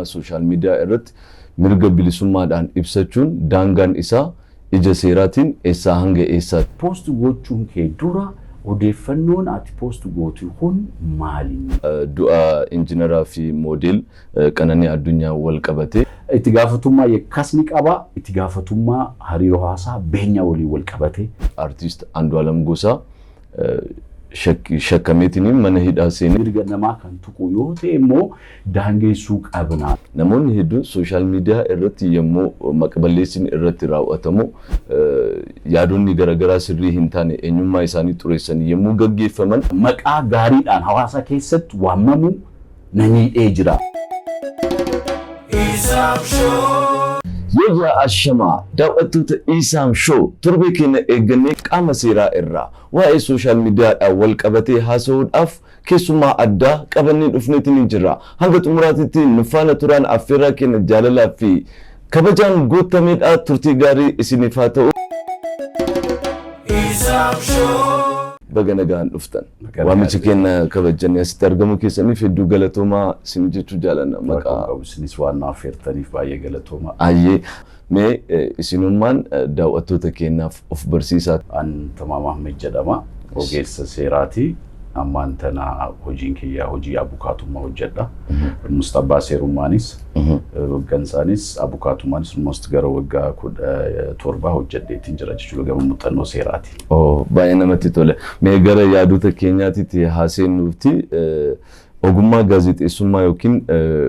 Ammaa social media irratti mirga bilisummaadhaan ibsachuun daangaan isaa ija seeraatiin eessaa hanga eessaatti? Post gochuun kee dura odeeffannoon ati post gootu kun maali? Du'a injiinaraa fi moodel Qananii Addunyaa wal qabatee. Itti gaafatummaa yakkaas ni qaba. Itti gaafatummaa hariiroo hawaasaa beenyaa waliin wal qabatee. Artiist Andu'aalam Gosaa shakkameetiin mana hidhaa seenee. Mirga namaa kan tuqu yoo ta'e immoo daangeessuu qabna. Namoonni hedduun social media irratti yommuu maqballeessiin irratti raawwatamu, yaadonni garaagaraa sirrii hin taane eenyummaa isaanii xureessan yommuu gaggeeffaman. Maqaa gaariidhaan hawaasa keessatti waamamuu na miidhee jira. Yooyyaa, ashamaa daawwattoota Isaam Show! Torbee keenya eeggannee qaama seeraa irraa waa'ee social mediadhaan wal qabatee haasa'uudhaaf keessummaa addaa qabannee dhufneetiin ni jirra. Hanga xumuraatitti nu faana turaan affeerraa keenya jaalalaa fi kabajaan guutameedha. Turtii gaarii isiniif haa ta'u. Baga nagaan dhuftan. Waamicha keenya kabajanii asitti argamuu keessaniif hedduu galatoomaa isin jechuu jaalanna maqaa. Isinis waan na affeertaniif baay'ee galatooma. Ayyee, mee isinummaan daawwattoota keenyaaf of barsiisaa. An Tamaam Ahmed jedhama. Ogeessa seeraati. Ammaan tana hojiin kiyya hojii abukaatummaa hojjedha. Almost abbaa seerummaanis, hoggansaanis, abukaatumaanis almost gara waggaa 17 hojjedheetiin jira jechuudha gama muuxannoo seeraati. Oh, baay'ee namatti tola. Mee gara yaadota keenyaatitti haa seennuuti, ogummaa gaazexeessummaa yookiin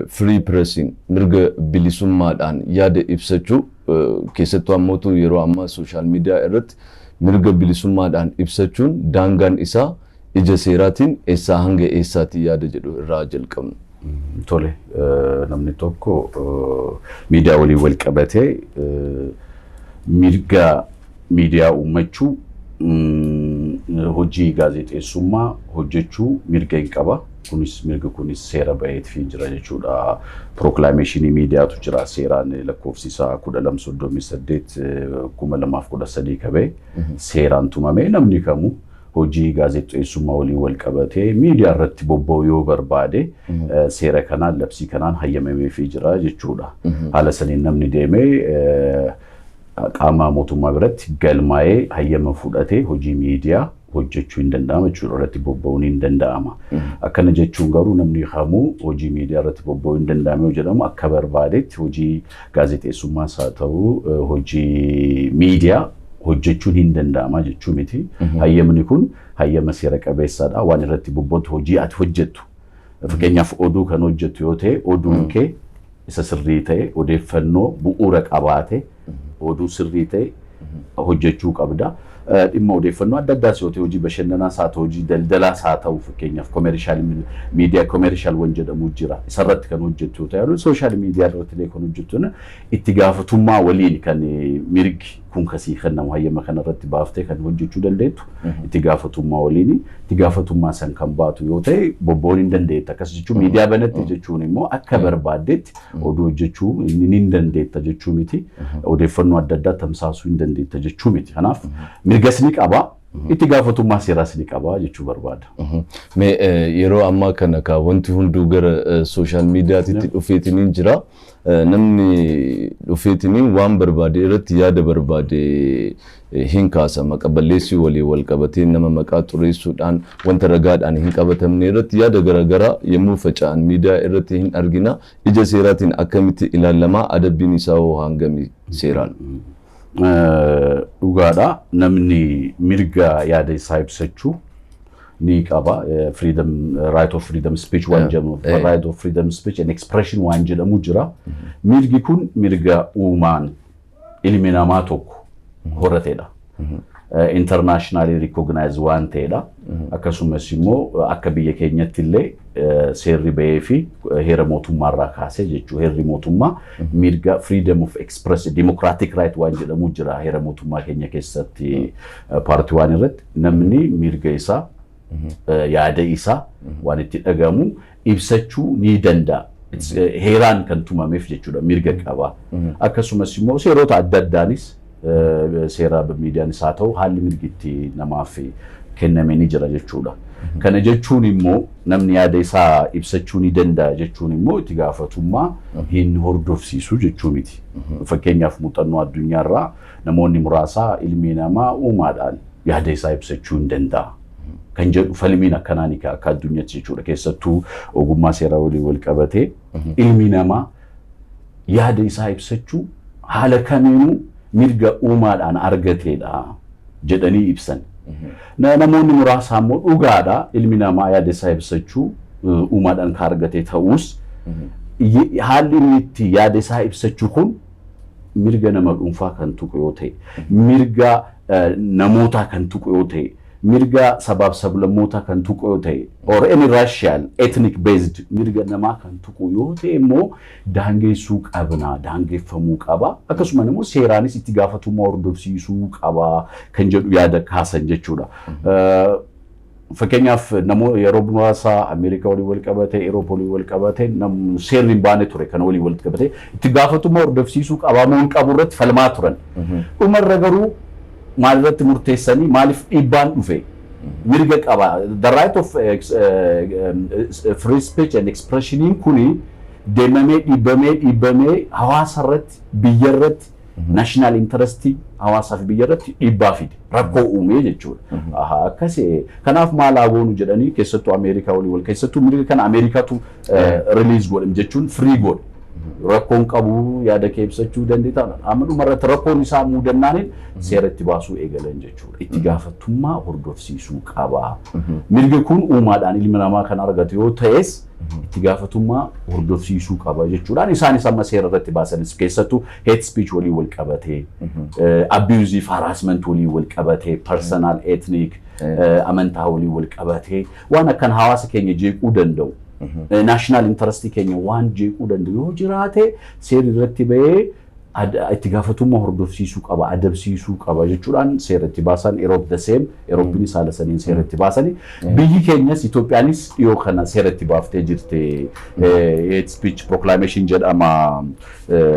free pressiin mirga bilisummaadhaan yaada ibsachuu, keessattuu ammootu yeroo ammaa social media irratti mirga bilisummaadhaan ibsachuun daangaan isaa ija seeraatiin eessaa hanga eessaatti yaada jedhu irraa jalqabnu. Tole, namni tokko miidiyaa waliin wal qabatee mirga miidiyaa uummachuu, hojii gaazexeessummaa hojjechuu mirga hin qaba. Kunis mirgi kunis seera baheetii jira jechuudha. Proclamation miidiyaatu jira, seeraan lakkoofsi isaa 1238/2013 qabee seeraan tumamee, namni kamuu hojii gaazexeessummaa waliin wal qabatee miidiyaa irratti bobba'uu yoo barbaade seera kanaan, labsii kanaan hayyamameefii jira jechuudha. Haala saniin namni deemee qaama mootummaa biratti galmaa'ee hayyama fudhatee hojii miidiyaa hojjechuu hin danda'ama jechuudha, irratti bobba'uun hin danda'ama. Akkana jechuun garuu namni kamuu hojii miidiyaa irratti bobba'uu hin danda'ame yoo jedhamu, akka barbaadetti hojii gaazexeessummaas haa ta'u hojii miidiyaa hojjechuun hin danda'ama jechuu miti. Hayyamni kun hayyama seera qabeessaadha. Waan irratti bobba'u, hojii ati hojjettu. Fakkeenyaaf, oduu kan hojjettu yoo ta'e, oduun kee isa sirrii ta'e, odeeffannoo bu'uura qabaate, oduu sirrii ta'e hojjechuu qabda. Dhimma odeeffannoo adda addaas yoo ta'e, hojii bashannanaas haa ta'u, hojii daldalaas haa ta'u, fakkeenyaaf commercial miidiyaa, commercial wan jedhamu jira. Isarratti kan hojjettu yoo ta'e, social media irratti illee kan hojjettu, itti gaafatummaa waliin kan mirgi kun kasii kennamu, hayyama kanarratti baaftee kan hojjechuu dandeettu itti gaafatummaa waliin. Itti gaafatummaa san kan baatu yoo ta'e bobba'uun hin dandeetta. Akkas jechuun miidiyaa banatte jechuun immoo akka barbaaddetti oduu hojjechuu hin dandeetta jechuu miti. Odeeffannoo adda addaa tamsaasuu hin dandeetta jechuu miti. Kanaaf mirgas ni qaba. Itti gaafatummaa seeraas ni qaba jechuu barbaada. Mee yeroo ammaa kana ka wanti hunduu gara social mediatitti dhufeetiniin jira. Namni dhufeetiniin waan barbaade irratti yaada barbaade hin kaasa. Maqa balleessii walii wal qabatee nama maqaa xureessuudhaan wanta ragaadhaan hin qabatamne irratti yaada garaagaraa yommuu faca'an miidiyaa irratti hin argina. Ija seeraatiin akkamitti ilaalamaa? Adabbiin isaa hoo hangami seeraan? Dhugaadha. Namni mirga yaada isaa ibsachuu ni qaba. Freedom, right of freedom speech waan jedhamu, right of freedom speech and expression waan jedhamu jira. Mirgi kun mirga uumaan ilmi namaa tokko horatedha. Internationally recognized waan ta'edha. Akkasumas immoo akka biyya keenyatti illee seerri bahee fi heera mootummaarraa kaasee jechuudha. Heerri mootummaa mirga freedom of express, democratic right waan jedhamu jira heera mootummaa keenya keessatti part one irratti, namni mirga isaa, yaada isaa, waan itti dhagamu ibsachuu ni danda'a. Heeraan kan tumameef jechuudha, mirga qaba. Akkasumas immoo seerota adda addaanis, seera miidiyaanis haa ta'u, haalli mirgi itti namaaf kenname ni jira jechuudha. Kana jechuun immoo namni yaada isaa ibsachuu ni danda'a jechuun immoo itti gaafatummaa hin hordofsiisu jechuu miti. Fakkeenyaaf, muuxannoo addunyaarraa namoonni muraasaa ilmi namaa uumaadhaan yaada isaa ibsachuu hin danda'a kan jedhu falmiin akkanaa ni akka addunyaatti jechuudha. Keessattuu ogummaa seeraa waliin wal qabatee ilmi namaa yaada isaa ibsachuu haala kamiinuu mirga uumaadhaan argateedha jedhanii ibsan. Namoonni muraasa immoo dhugaadha, ilmi namaa yaada isaa ibsachuu uumaadhaan kan argate ta'us, haalli inni itti yaada isaa ibsachuu kun mirga nama dhuunfaa kan tuqu yoo ta'e, mirga namootaa kan tuqu yoo ta'e, mirga sabaaf sablammootaa kan tuqu yoo ta'e, or any racial ethnic based mirga namaa kan tuqu yoo ta'e immoo daangeessuu qabna, daangeffamuu qaba. Akkasuma immoo seeraanis itti gaafatamummaa hordofsiisuu qaba kan jedhu yaada kaasan jechuudha. Fakkeenyaaf, namoota yeroo muraasa Ameerikaa waliin wal qabate, Euroopa waliin wal qabate, seerri hin baane ture kana waliin wal qabate itti gaafatamummaa hordofsiisuu qabaa hin qabu irratti falmaa turan. Dhumarra garuu maalirratti murteessanii? Maaliif dhiibbaan dhufe? Mirga qaba. The right of free speech and expressioniin kuni deemamee, dhiibbamee dhiibbamee, hawaasa irratti, biyya irratti, national interestii hawaasaa fi biyya irratti dhiibbaa fide, rakkoo uumee jechuudha. Akkasii kanaaf maal haa goonu jedhanii, keessattuu Ameerikaa walii wal keessattuu mirga kana Ameerikaatu release godhe jechuun free godhe. Rakkoon qabu, yaada kee ibsachuu dandeetta. Amma dhumarratti rakkoon isaa mudannaaniin seera itti baasuu eegalan jechuudha. Itti gaafatummaa hordofsiisuu qaba. Mirgi kun uumaadhaan ilmi namaa kan argatu yoo ta'es, itti gaafatummaa hordofsiisuu qaba jechuudhaan isaanis amma seera irratti baasanis, keessattuu hate speech waliin wal qabatee, abusive harassment waliin wal qabatee, personal, ethnic, amantaa waliin wal qabatee waan akkan hawaasa keenya jeequu danda'u, national interestii keenya waan jeequu danda'u yoo jiraate, seerri irratti bahee itti gaafatummaa hordofsiisuu qaba, adabsiisuu qaba jechuudhaan seera itti baasan. Europe the same, Euroopiinis haala saniin seera itti baasani. Biyyi keenyas, Itoophiyaanis dhiyoo kana seera itti baaftee jirti. Hate speech proclamation jedhama,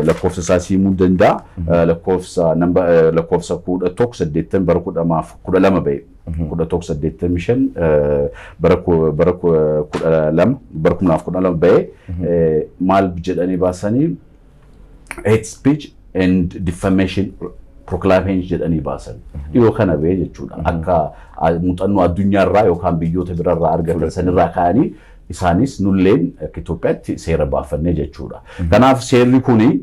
lakkoofsa isaa siimuu danda'a. Lakkoofsa 1180 bara 2012 ba'e. 1185 bara 12, bara 2012 ba'e. Maal jedhanii baasanii? Hate speech and defamation proclamation jedhanii baasan. Dhiyoo kana ba'e jechuudha. Akka muuxannoo addunyaarraa yookaan biyyoota biraarraa argatan sanirraa ka'anii isaanis nulleen akka Itoophiyaatti seera baafannee jechuudha. Kanaaf seerri kuni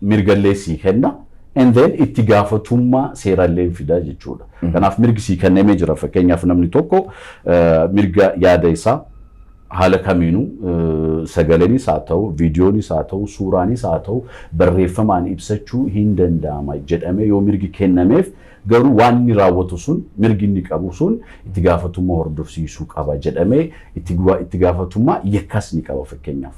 mirgallee sii kenna. And then itti gaafatummaa seerallee fida jechuudha. Kanaaf mirgi sii kennamee jira. Fakkeenyaaf, namni tokko mirga yaada isaa haala kamiinuu, sagaleenis haa ta'u, viidiyoonis haa ta'u, suuraanis haa ta'u, barreeffamaan ibsachuu hin danda'ama jedhamee yoo mirgi kennameef, garuu waan inni raawwatu sun, mirgi inni qabu sun itti gaafatummaa hordofsiisuu qaba jedhamee itti gaafatummaa yakkas ni qaba fakkeenyaaf.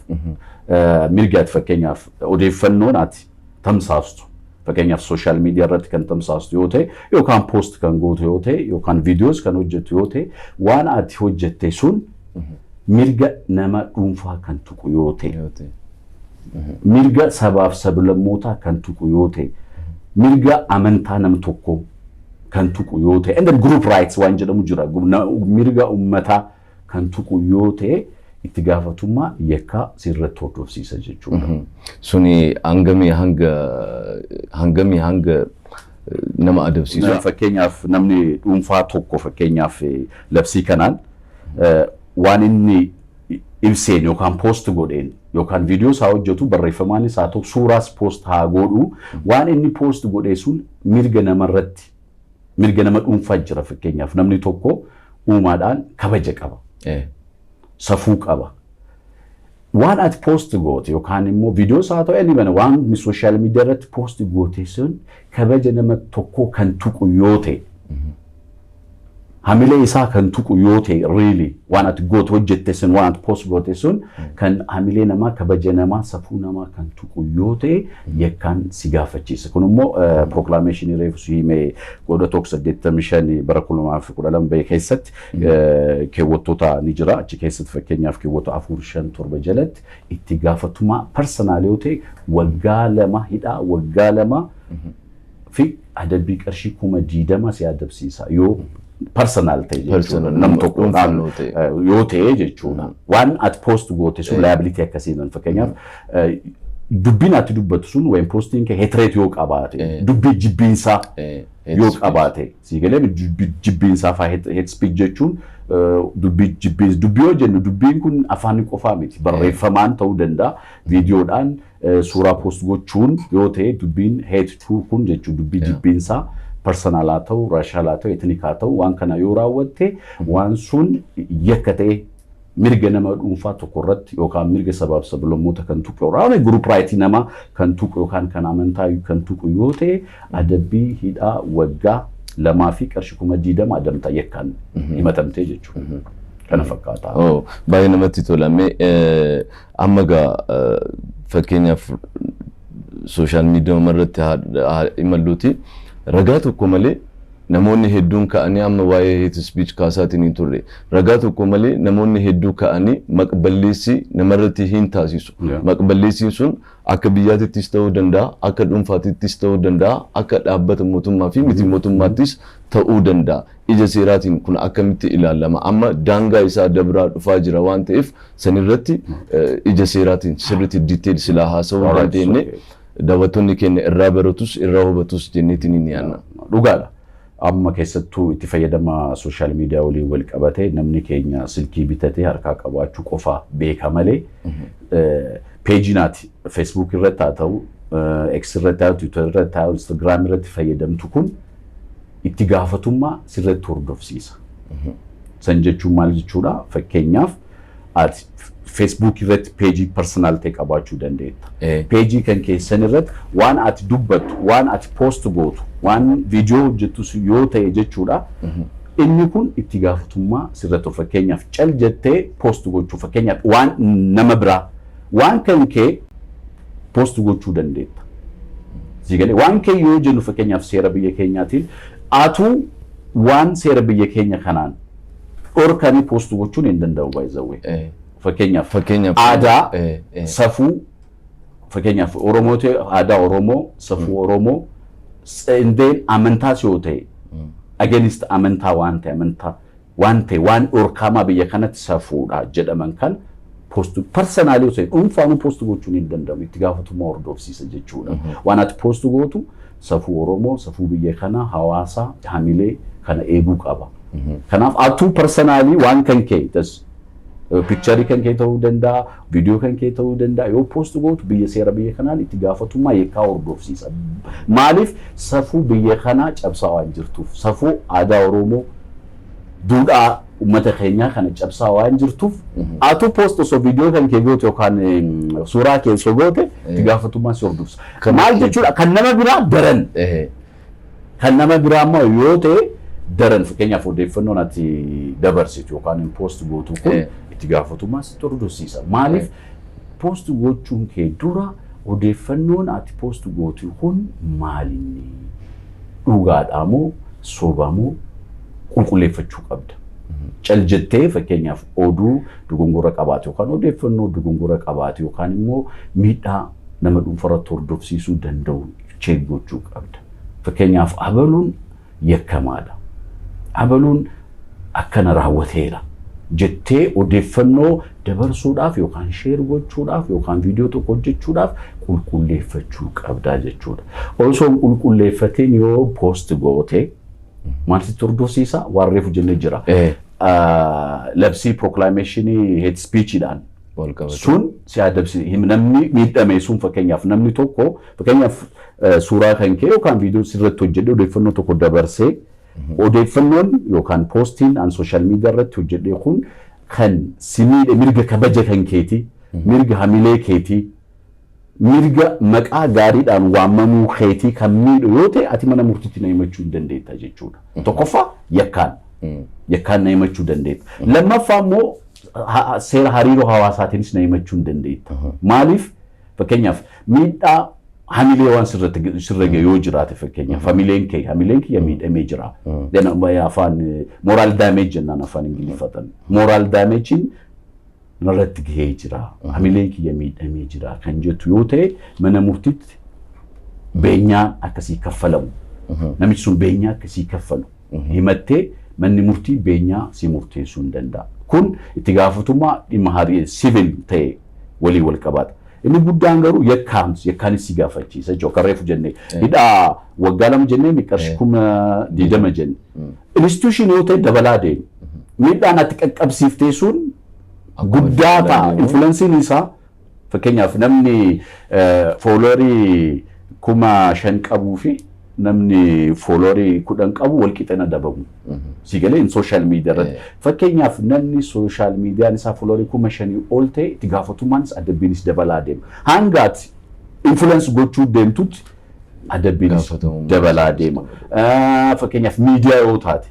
Mirgi ati fakkeenyaaf odeeffannoon ati tamsaastu, fakkeenyaaf social media irratti kan tamsaastu yoo ta'e, yookaan post kan gootu yoo ta'e, yookaan viidiyoos kan hojjettu yoo ta'e, waan ati hojjette sun mirga nama dhuunfaa kan tuqu yoo ta'e, mirga sabaaf sablammootaa kan tuqu yoo ta'e, mirga amantaa nama tokkoo kan tuqu yoo ta'e, and then group rights waan jedhamu jira, mirga uummataa kan tuqu yoo ta'e, itti gaafatummaa yakkaa sirratti hordofsiisa jechuudha. Suni hangamii hanga nama adabsiisu? Fakkeenyaaf, namni dhuunfaa tokko, fakkeenyaaf, labsii kanaan waan inni ibseen yookaan post godheen yookaan viidiyoos haa hojjetu, barreeffamaanis haa ta'u, suuraas post haa godhu, waan inni post godhe sun mirga namarratti, mirga nama dhuunfaa jira. Fakkeenyaaf, namni tokko uumaadhaan kabaja qaba. Safuu qaba. Waan ati post goote yookaan immoo viidiyoos haa ta'u, inni waan social media irratti post goote sun kabaja nama tokkoo kan tuqu yoo ta'e, hamilee isaa kan tuqu yoo ta'e, really waan ati goote, hojjette sun, waan ati post goote sun kan hamilee namaa, kabaja namaa, safuu namaa kan tuqu yoo ta'e, yakkaan si gaafachiisa. Kun immoo proclamationii reefu si himee 1185 bara 2012 bahe keessatti keewwattoota ni jira. Achi keessatti fakkeenyaaf keewwata 4, 5, 7 jalatti itti gaafatumaa personal yoo ta'e waggaa 2 hidhaa, waggaa 2 fi adabbii qarshii 20,000 si adabsiisa yoo Personal ta'e jechuudha. Personal, Nam nama tokkodhaan dhuunfaan yoo ta'e. Yoo ta'e jechuudha. Waan ati post goote sun liability akkasiin, fakkeenyaaf dubbiin ati dubbatu sun wayin postiin kee hatred yoo qabaate, dubbii jibbiinsaa yoo qabaate, sii galee, dubbii jibbiinsaa faa, hate speech jechuun dubbii jibbiinsa. Dubbii yoo jennu dubbiin kun afaan qofaa miti, barreeffamaan ta'uu danda'a, viidiyoodhaan, suuraa post gochuun yoo ta'e, dubbiin hate kun jechuun dubbii jibbiinsaa personal haa ta'u, racial haa ta'u, ethnic haa ta'u, waan kana yoo raawwatte waan sun yakka ta'e mirga nama dhuunfaa tokko irratti yookaan mirga sabaaf sablammoota kan tuqu yookaan group right namaa kan tuqu yookaan kan amantaa kan tuqu yoo ta'e, adabbii hidhaa waggaa 2 fi qarshii 20,000 adamtaa yakkaan himatamtee jechuudha. Kana fakkaata. Oh, baay'ee namatti tola. Mee amma gaa fakkeenyaaf social media irratti haa imalluuti, ragaa tokko malee namoonni hedduun ka'anii, amma waa'ee hate speech kaasaatiin hin turre, ragaa tokko malee namoonni hedduu ka'anii maqballeessii namarratti hin taasisu. Maqballeessiin sun akka biyyaatittis ta'uu danda'a, akka dhuunfaatittis ta'uu danda'a, akka dhaabbata mootummaa fi miti mootummaattis ta'uu danda'a. Ija seeraatiin kun akkamitti ilaalama? Amma daangaa isaa dabraa dhufaa jira waan ta'eef sanirratti ija seeraatiin sirriitti detail silaa haasa'uu dandeenye, daawwattoonni keenya irraa baratus irraa hubatus jenneetiin ni yaadna. Dhugaadha. Amma keessattuu itti fayyadama social media waliin wal qabatee namni keenya silkii bitatee harkaa qabaachuu qofa beeka malee peejiin ati Facebook irratti haa ta'u, X irratti haa ta'u, Twitter irratti haa ta'u, Instagram irratti fayyadamtu kun itti gaafatummaa sirratti hordofsiisa. San jechuun maal jechuudha? Fakkeenyaaf ati Facebook irratti peejii personal ta'e qabaachuu dandeetta. Peejii kan keessan irratti waan ati dubbattu, waan ati post gootu, waan viidiyoo hojjettus yoo ta'e jechuudha. Inni kun itti gaafatummaa sirratti, fakkeenyaaf cal jettee post gochuu, fakkeenyaaf waan nama biraa, waan kan kee post gochuu dandeetta. Siigalee, waan kee yoo jennu fakkeenyaaf seera biyya keenyaatiin atuu waan seera biyya keenya kanaan dhorkanii post gochuun hin danda'u, by the way. Fakkeenyaaf Fakkeenyaaf aadaa, safuu, fakkeenyaaf Oromoo ta'e, aadaa Oromoo, safuu Oromoo, indeen amantaas yoo ta'e, against amantaa waan ta'e, amantaa waan ta'e, waan dhorkamaa biyya kanatti safuudha jedhaman kan post personally yoo ta'e dhuunfaanuu post gochuun hin danda'amu, itti gaafatummaa hordofsiisa jechuudha. Waan ati post gootu safuu Oromoo, safuu biyya kanaa, hawaasaa, hamilee kana eeguu qaba. Kanaaf atuu personally waan kan kee tas picture kan kee ta'uu danda'a, viidiyoo kan kee ta'uu danda'a, yoo post gootu biyya seera biyya kanaan itti gaafatummaa yakkaa hordofsiisa. Maaliif? Safuu biyya kanaa cabsaa waan jirtuuf, safuu aadaa Oromoo, duudhaa uummata keenyaa kana cabsaa waan jirtuuf, atuu post osoo viidiyoo kan kee goote yookaan suuraa kee osoo goote itti gaafatummaa si hordofsa. Maal jechuudha? Kan nama biraa daran. Kan nama biraa immoo yoo ta'e daran, fakkeenyaaf odeeffannoon ati dabarsitu yookaan post gootu kun itti gaafatummaa sitti hordofsiisa. Maaliif? Post gochuun kee dura odeeffannoon ati post gootu kun maalinni? Dhugaadhaa moo soba moo qulqulleeffachuu qabda. Cal jettee fakkeenyaaf oduu dogongora qabaate yookaan odeeffannoo dogongora qabaate yookaan immoo miidhaa nama dhuunfarratti hordofsiisuu danda'u check gochuu qabda. Fakkeenyaaf abaluun yakkamaadha. Abaluun akkana raawwateera jettee odeeffannoo dabarsuudhaaf yookaan share gochuudhaaf yookaan viidiyoo tokko hojjechuudhaaf qulqulleeffachuu qabdaa jechuudha. Osoo hin qulqulleeffatiin yoo post goote maal sitti hordofsiisa? Waan reefu jennee jira. Labsii proclamation hate speechidhaan Wal qabate. Sun si adabsi, namni miidhame sun, fakkeenyaaf namni tokko, fakkeenyaaf suuraa kan kee yookaan viidiyoo sirratti hojjedhee odeeffannoo tokko dabarsee, odeeffannoon yookaan postiin an social media irratti hojjedhee kun kan si miidhe, mirga kabaja kan keetii, mirga hamilee keetii, mirga maqaa gaariidhaan waamamuu keetii kan miidhu yoo ta'e, ati mana murtiitti na himachuu hin dandeetta jechuudha. Tokkoffaa yakkaan na himachuu dandeetta. Lammaffaa immoo seera hariiroo hawaasaatiinis na himachuu hin dandeetta. Maaliif? Fakkeenyaaf miidhaa hamilee waan sirratti sirra gahe yoo jiraate, fakkeenyaaf hamileen kiyya miidhamee jira. Then afaan moral damage jennaan afaan Ingiliffatan. Moral damageiin narratti gahee jira. Hamileen kiyya miidhamee jira kan jettu yoo ta'e, mana murtiitti beenyaa akkasii kaffalamu. Namichi sun beenyaa akkasii kaffalu. Himattee Manni murtii beenyaa si murteessuu hin danda'a. Kun itti gaafatummaa dhimma hariiroo civil ta'e walii wal qabata. Inni guddaan garuu yakkaanis si gaafachiisa jechuudha. Akka reefu jennee hidhaa waggaa 2 jennee, qarshii 20,000 jenne. Institution yoo ta'e dabalaa deema. Miidhaan ati qaqqabsiiftee sun guddaa ta'a. Influenceiin isaa, fakkeenyaaf, namni followerii 5,000 qabuu fi namni followerii 10 qabu wal qixana adabamu. Si galee in social media irratti. Fakkeenyaaf, namni social mediaan isaa followerii 5,000 ol ta'e itti gaafatamumaanis adabbiinis dabalaa deema. Hanga ati influence gochuu deemtutti adabbiinis dabalaa deema. Fakkeenyaaf, miidiyaa yoo taate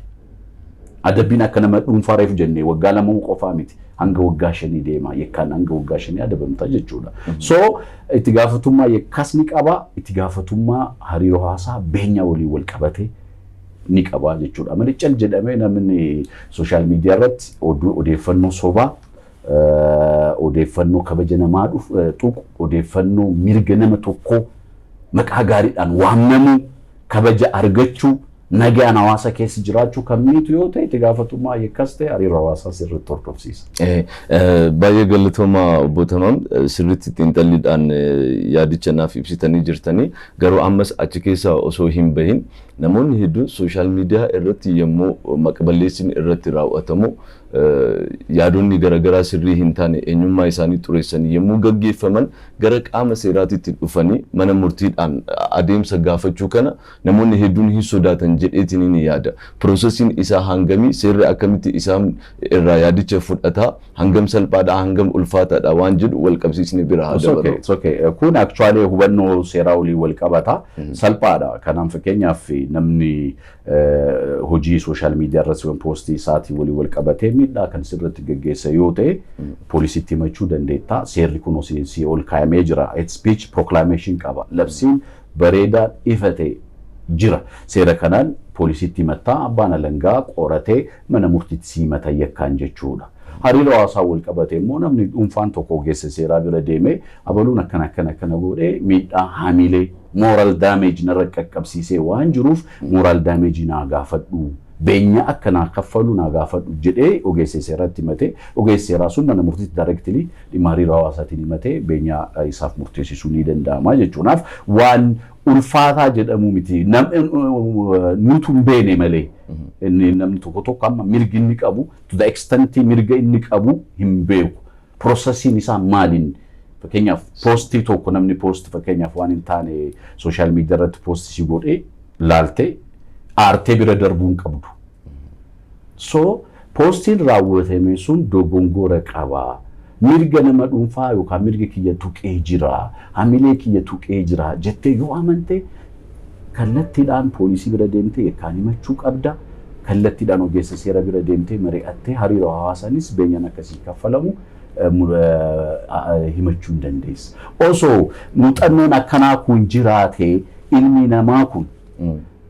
adabbiin akka nama dhuunfaa reefu jennee waggaa 2 qofaa miti, hanga waggaa 5 deema, yakkaan hanga waggaa 5 adabamta jechuudha. So itti gaafatummaa yakkaas ni qaba, itti gaafatummaa hariiroo hawaasaa beenyaa waliin wal qabate ni qaba jechuudha. Malee cal jedhamee namni social media irratti odeeffannoo sobaa, odeeffannoo kabaja namaa tuqu, odeeffannoo mirga nama tokkoo maqaa gaariidhaan waamamuu, kabaja argachuu, nagaan hawaasa keessa jiraachuu kan miitu yoo ta'e, itti gaafatummaa yakkas ta'e hariiroo hawaasaa sirriitti hordofsiisa. Baay'ee galatooma, obbo Tamaam, sirriitti xiinxalliidhaan yaadicha naaf ibsitanii jirtanii. Garuu ammas achi keessa osoo hin bahin, namoonni hedduun social media irratti yommuu maqballeessiin irratti raawwatamu, yaadonni garaagaraa sirrii hin taane eenyummaa isaanii xureessanii yommuu gaggeeffaman, gara qaama seeraatitti dhufanii mana murtiidhaan adeemsa gaafachuu kana namoonni hedduun hin sodaatan jedheetiin ni yaada. Processiin isaa hangamii, seerri akkamitti isaan irraa yaadicha fudhataa, hangam salphaadha, hangam ulfaataadha waan jedhu wal qabsiisni bira haa dabalu. Kun actually hubannoo seeraa waliin wal qabata. Salphaadha. Kanaaf, fakkeenyaaf, namni hojii social media irratti postii isaatii waliin wal qabatee miidhaa kan sirriitti gaggeessa yoo ta'e, poolisitti himachuu dandeetta. Seerri kun si ol kaa'amee jira. Hate speech proclamation qaba. Labsiin bareedaa ifa ta'e jira. Seera kanaan poolisitti himattaa, abbaan alangaa qoratee mana murtiitti si himata yakkaan jechuudha. Hariiroo hawaasaa wal qabate immoo namni dhuunfaan tokko ogeessa seeraa bira deemee abaluun akkana akkana akkana godhee miidhaa haamilee, moral damage narra qaqqabsiisee waan jiruuf, moral damage naa gaafadhu, beenya akka naa kaffalu naa gaafadhu jedhee ogeessa seeraatti himatee, ogeessi seeraa sun mana murtiitti directly dhimma hariiroo hawaasaatiin himatee beenyaa isaaf murteessisuu ni danda'ama jechuunaaf waan ulfaataa jedhamu miti. Nutu hin beene malee inni namni tokko tokko amma mirgi inni qabu, to the extent mirga inni qabu hin beeku. Processiin isaa maaliin? Fakkeenyaaf, postii tokko namni post, fakkeenyaaf, waan hin taane social media irratti post si godhee laaltee aartee bira darbuu hin qabdu. So postiin raawwatame sun dogongora qaba. Mirga nama dhuunfaa yookaan mirga kiyya tuqee jira, hamilee kiyya tuqee jira jettee yoo amante, kallattiidhaan poolisii bira deemtee yakkaan himachuu qabda. Kallattiidhaan ogeessa seera bira deemtee mari'attee hariiroo hawaasaanis beenyaan akkasii kaffalamu himachuu hin dandeessa. Osoo muuxannoon akkanaa kun jiraate, ilmi namaa kun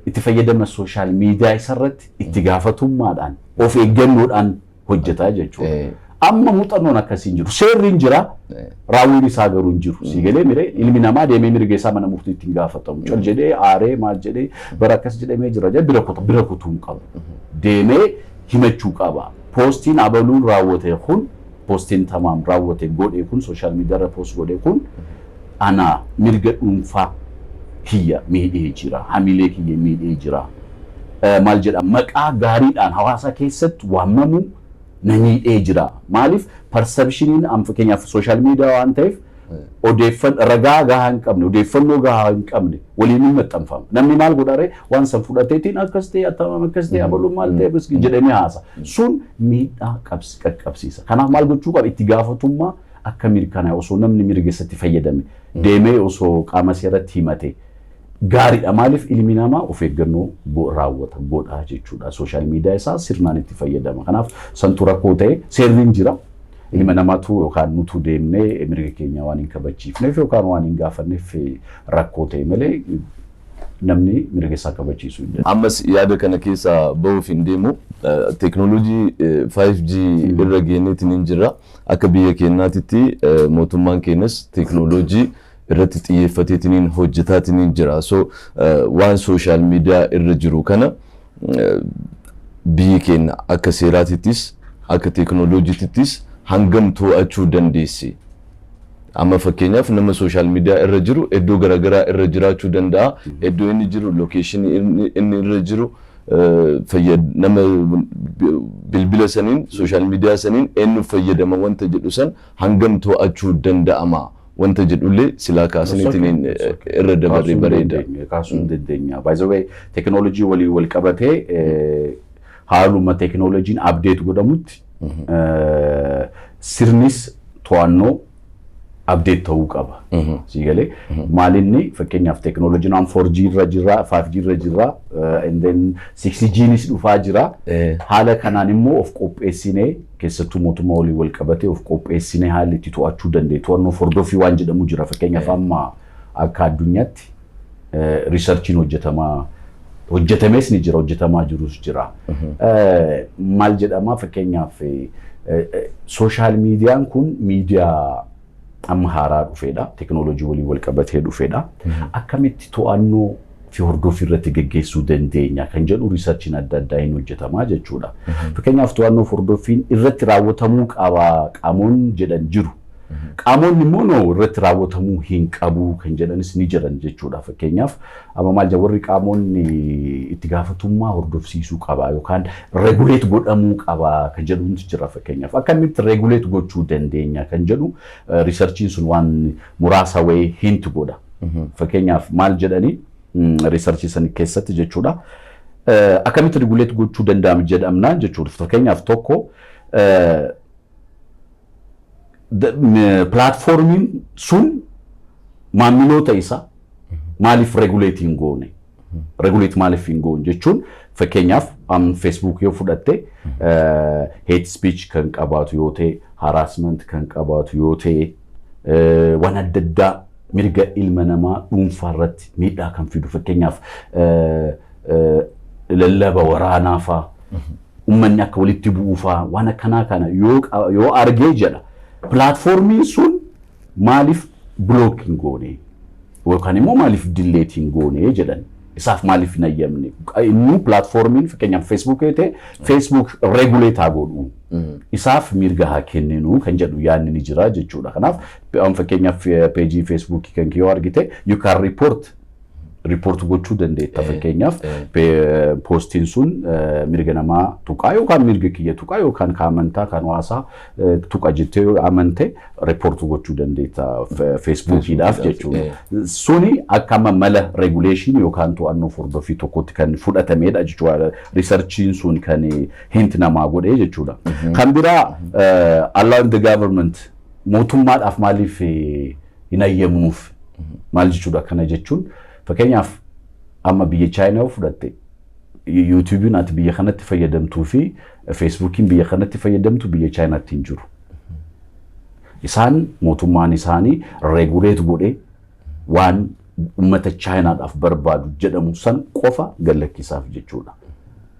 itti fayyadama social media isarratti itti gaafatummaadhaan, of eeggannoodhaan hojjetaa jechuudha. Amma muuxannoon akkasii hin jiru. Seerri hin jira, raawwiin isaa garuu hin jiru. Si galee mire, ilmi namaa deemee mirga isaa mana murtiitti hin gaafatamu. Cal jedhee aaree maal jedhee bara akkas jedhamee jira jedhee bira kutu, bira kutuu hin qabu. Deemee himachuu qaba. Postiin abaluun raawwate kun, postiin Tamaam raawwate godhe kun, social media irra post godhe kun ana mirga dhuunfaa kiyya miidhee jira. Hamilee kiyya miidhee jira. Maal jedha, maqaa gaariidhaan hawaasa keessatti waamamuu na miidhee jira. Maaliif, perceptioniin amma fakkeenyaaf social media waan ta'eef ragaa gahaa hin qabne, odeeffannoo gahaa hin qabne waliin hin maxxanfama. Namni maal godharee waan san fudhateetiin akkas ta'e, attamam akkas ta'e, abaluun maal ta'e akkas jedhamee haasa. Sun miidhaa qaqqabsiisa. Kanaaf maal gochuu qaba? Itti gaafatummaa akka mirkanaa'e, osoo namni mirga isatti fayyadame deemee osoo qaama seeratti himate gaariidha. Maaliif, ilmi namaa of eeggannoo raawwata godhaa jechuudha. Social media isaa sirnaan itti fayyadama. Kanaaf santu rakkoo ta'e, seerri hin jira. Ilma namaatu yookaan nutu deemnee mirga keenya waan hin kabachiifneef yookaan waan hin gaafanneef rakkoo ta'e malee namni mirga isaa kabachiisuu hin danda'u. Ammas yaada kana keessaa bahuuf hin deemu. Teeknooloojii 5G irra geenyeetiin hin jirra. Akka biyya keenyaatitti mootummaan keenyas teeknooloojii irratti xiyyeeffateetiin hojjetaatiin jira. So waan social media irra jiru kana Biyyi keenya akka seeraatittis akka teekinooloojiittis hangam to'achuu dandeessi? Amma fakkeenyaaf nama social media irra jiru iddoo garaagaraa irra jiraachuu danda'a. Iddoo inni jiru, locationii inni irra jiru, nama bilbila saniin, social media saniin eenyu fayyadama wanta jedhu san hangam to'achuu danda'ama wanta jedhullee silaa kaasaniitiin irra dabarree bareeda. Kaasuu hin dandeenya. By the way, teekinooloojii waliin wal qabatee haaluma teekinooloojiin update godhamutti sirnis to'annoo update ta'uu qaba. Sii galee? Maalinni fakkeenyaaf teekinooloojiin amma 4G irra jira, 5G irra jira, and then 6Gnis dhufaa jira. Haala kanaan immoo of qopheessinee, keessattuu mootummaa waliin wal qabatee of qopheessinee haalli itti to'achuu dandeenyu to'annoo hordofii waan jedhamu jira. Fakkeenyaaf amma akka addunyaatti researchiin hojjetamaa, hojjetamees ni jira, hojjetamaa jirus jira. Maal jedhama, fakkeenyaaf social mediaan kun miidiyaa amma haaraa dhufeedha. Teekinooloojii waliin wal qabatee dhufeedha. Akkamitti to'annoo fi hordoffii irratti geggeessuu dandeenya kan jedhu researchiin adda addaa hin hojjetamaa jechuudha. Fakkeenyaaf to'annoo fi hordoffiin irratti raawwatamuu qaba qaamonni jedhan jiru. Qaamonni immoo no, irratti raawwatamuu hin qabu kan jedhanis ni jiran jechuudha. Fakkeenyaaf amma maal jedha, warri qaamonni itti gaafatummaa hordofsiisuu qaba yookaan regulate godhamuu qaba kan jedhutu jira fakkeenyaaf. Akkamitti regulate gochuu dandeenya kan jedhu researchiin sun waan muraasa wayii hint godha. Fakkeenyaaf maal jedhanii researchii san keessatti jechuudha. Akkamitti regulate gochuu danda'ama jedhamnaan jechuudha. Fakkeenyaaf tokko, platformiin sun maamiloota isaa maaliif regulate hin goone? Regulate maaliif hin goone jechuun, fakkeenyaaf Facebook yoo fudhatte, hate speech kan qabaatu yoo ta'e, harassment kan qabaatu yoo ta'e, waan adda addaa mirga ilma namaa dhuunfaa irratti miidhaa kan fidu, fakkeenyaaf lallaba waraanaa faa, uummanni akka walitti bu'uu faa, waan akkanaa kana yoo argee jedha, platformiin sun maaliif block hin goone yookaan immoo maaliif delete hin goone jedhan, isaaf maaliif hin ayyamne? Inni platformiin fakkeenyaaf Facebook yoo ta'e, Facebook regulate haa godhu, isaaf mirga haa kenninu kan jedhu yaadni ni jira jechuudha. Kanaaf fakkeenyaaf pageii Facebookii kan yoo argite, you can report gochuu dandeetta. Fakkeenyaaf postiin sun mirga namaa tuqaa yookaan mirga kiyya tuqaa yookaan kan amantaa, kan hawaasaa tuqa jettee yoo amante, report gochuu dandeetta Facebookiidhaaf jechuudha. Suni akka amma mala regulation yookaan to'annoo hordoffii tokkotti kan fudhatamedha jechuudha. Researchiin sun kan hint namaa godhee jechuudha. Kan biraa, allowing the government, mootummaadhaaf maaliif hin ayyamnuuf maal jechuudha? Kana jechuun fakkeenyaaf amma biyya Chaayinaa yoo fudhatte, YouTubeiin ati biyya kanatti fayyadamtuu fi Facebookiin biyya kanatti fayyadamtu biyya Chaayinaatti hin jiru. Isaan mootummaan isaanii regulate godhee waan uummata Chaayinaadhaaf barbaadu jedhamu san qofa gallakkisaaf jechuudha.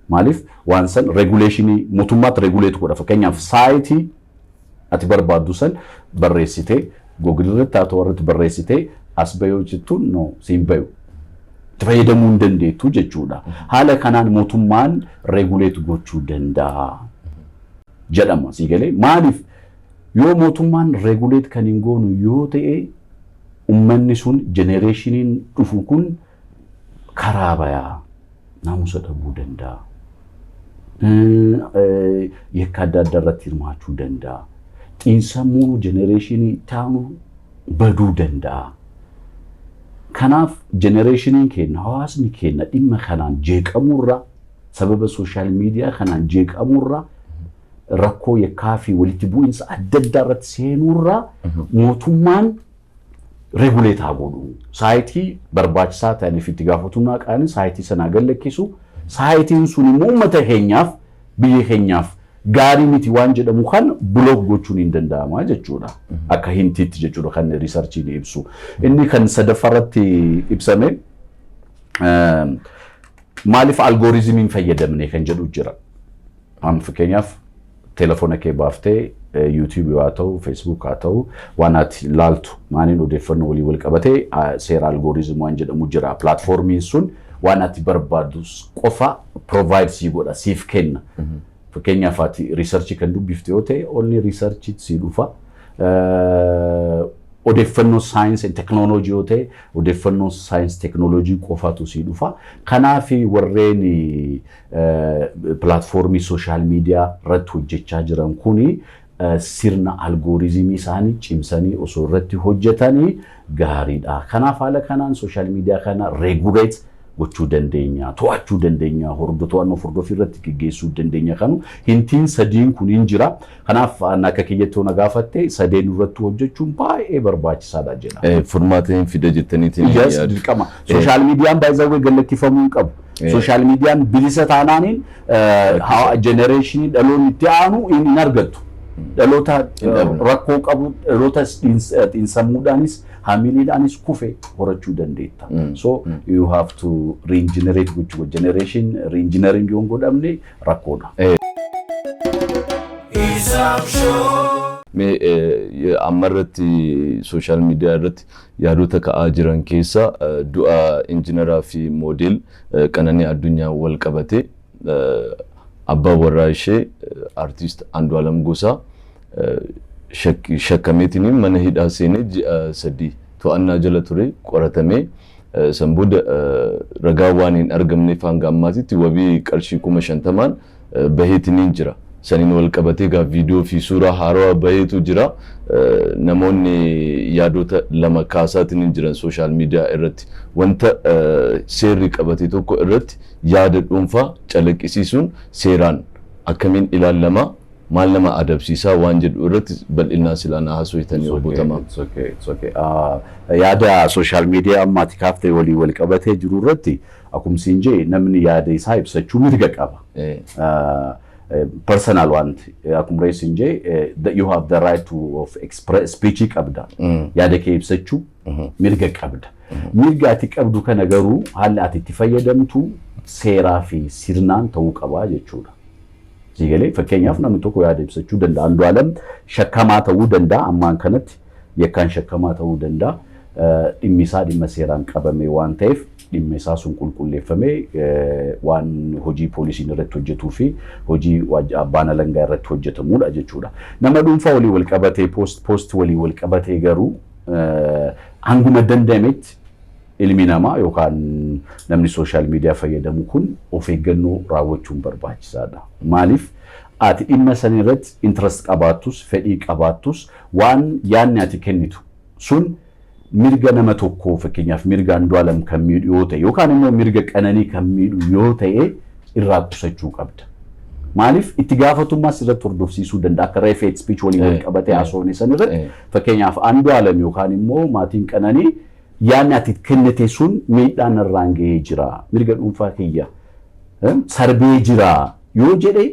Maaliif waan san regulationii mootummaatti regulate godha. Fakkeenyaaf siteii ati barbaaddu san barreessitee Google irratti haa ta'u irratti barreessitee as bayuu jettuun, no, siin bayu. Itti fayyadamuu hin dandeettu jechuudha. Haala kanaan mootummaan regulate gochuu danda'a jedhama. Sii galee? Maaliif yoo mootummaan regulate kan hin goonu yoo ta'e, ummanni sun, generationiin dhufu kun karaa bayaa naamusa dhabuu danda'a. Yakka adda addaa irratti hirmaachuu danda'a. Xiinsammuu generationii itti aanu baduu danda'a. Kanaaf generationiin keenya, hawaasni keenya dhimma kanaan jeeqamurra, sababa social media kanaan jeeqamurra, rakkoo yakkaa fi walitti bu'iinsa adda addaa irratti seenuurra mootummaan regulate haa godhu. Siteii barbaachisaa ta'aniif itti gaafatamummaa qaanii siteii sanaa gad lakkisu. Siteiin sun immoo uummata keenyaaf, biyya keenyaaf gaarii miti waan jedhamu kan block gochuun hin danda'ama jechuudha. Akka hintiitti jechuudha kan researchiin ibsu. Inni kan sadaffaarratti ibsame, maaliif algorithmiin fayyadamne kan jedhu jira. Amma fakkeenyaaf telefoona kee baaftee YouTubeii haa ta'u, Facebook haa ta'u, waan ati ilaaltu maaniin odeeffannoo walii wal qabatee seera algorithm waan jedhamu jira. Platformiin sun Waan ati barbaaddu qofa provide sii godha, siif kenna. Fakkeenyaaf, ati research kan dubbifte yoo ta'e, only research sii dhufa. Odeeffannoo saayinsii teknooloojii yoo ta'e, odeeffannoo saayinsii teknooloojii qofatu sii dhufa. Kanaaf warreen platform social media irratti hojjechaa jiran kuni sirna algorithm isaanii cimsanii osoo irratti hojjetanii gaariidha. Kanaaf haala kanaan social media kana regulate gochuu dandeenya, to'achuu dandeenya, to'annoo hordofii irratti geggeessuu dandeenya. Kanu hintiin sadiin kun hin jira. Kanaaf akka kiyyatti na gaafatte, sadeen irratti hojjechuun baay'ee barbaachisaadha jedha. Furmaata hin fida jettaniitiin? Yes, dirqama. Social mediaan baay'ee gallakkifamuu hin qabu. Social mediaan bilisa taanaaniin generation dhaloonni itti aanu hin argattu. Dhaloota rakkoo qabu, dhaloota xiinsammuudhaanis haamiliidhaanis kufe horachuu dandeetta. So you have to reengineer gochuu, generation reengineering yoo hin godhamne rakkoodha. Mee ammarratti social media irratti yaadota ka'aa jiran keessa du'a injiinaraa fi moodel Qananii Addunyaa wal qabate, abbaa warraa ishee artiist Andu'aalam Gosaa shakkameetiin mana hidhaa seenee ji'a 3 to'annaa jala ture, qoratamee san booda ragaa waan hin argamneef hanga ammaatitti wabii qarshii 50,000n baheetiin jira. Saniin wal qabatee gaa viidiyoo fi suuraa haarawaa baheetu jira. Namoonni yaadota lama kaasaatiin jiran social media irratti, wanta seerri qabate tokko irratti yaada dhuunfaa calaqqisiisuun seeraan akkamiin ilaalama, maal nama adabsiisaa waan jedhu irratti bal'inaan silaanaa haasofitanii, obbo Tamaam. Yaada social media ammaati kaaftee walii wal qabatee jiru irratti, akkuma siin jee, namni yaada isaa ibsachuu mirga qaba. Personal wanti akkuma reessin jee, you have the right to of express speech qabda. Yaada kee ibsachuu mirga qabda. Mirga ati qabdu kana garuu haalli ati itti fayyadamtu seeraa fi sirnaan ta'uu qabaa jechuudha. Siigalee, fakkeenyaaf namni tokko yaada ibsachuu danda'a. Andu'aalam shakkamaa ta'uu danda'a, ammaan kanatti yakkaan shakkamaa ta'uu danda'a. Dhimmi isaa dhimma seeraan qabame waan ta'eef, dhimma isaa sun qulqulleeffamee waan hojii poolisiin irratti hojjetuu fi hojii abbaan alangaa irratti hojjetamudha jechuudha. Nama dhuunfaa walii wal qabatee, post walii wal qabatee garuu, hanguma danda'ametti ilmi namaa yookaan namni social media fayyadamu kun of eeggannoo raawwachuun barbaachisaadha. Maaliif, ati dhimma san irratti interest qabaattus, fedhii qabaattus, waan yaadni ati kennitu sun mirga nama tokkoo, fakkeenyaaf mirga Andu'aalam kan miidhu yoo ta'e yookaan immoo mirga Qananii kan miidhu yoo ta'e, irraa qusachuu qabda. Maaliif, itti gaafatummaas irratti hordofsiisuu danda'a, akka reef hate speech waliin wal qabatee haasofne san irratti. Fakkeenyaaf Andu'aalam yookaan immoo maatiin Qananii yaadni ati kennite sun miidhaan irraan gahee jira, mirga dhuunfaa kiyya sarbee jira yoo jedhe,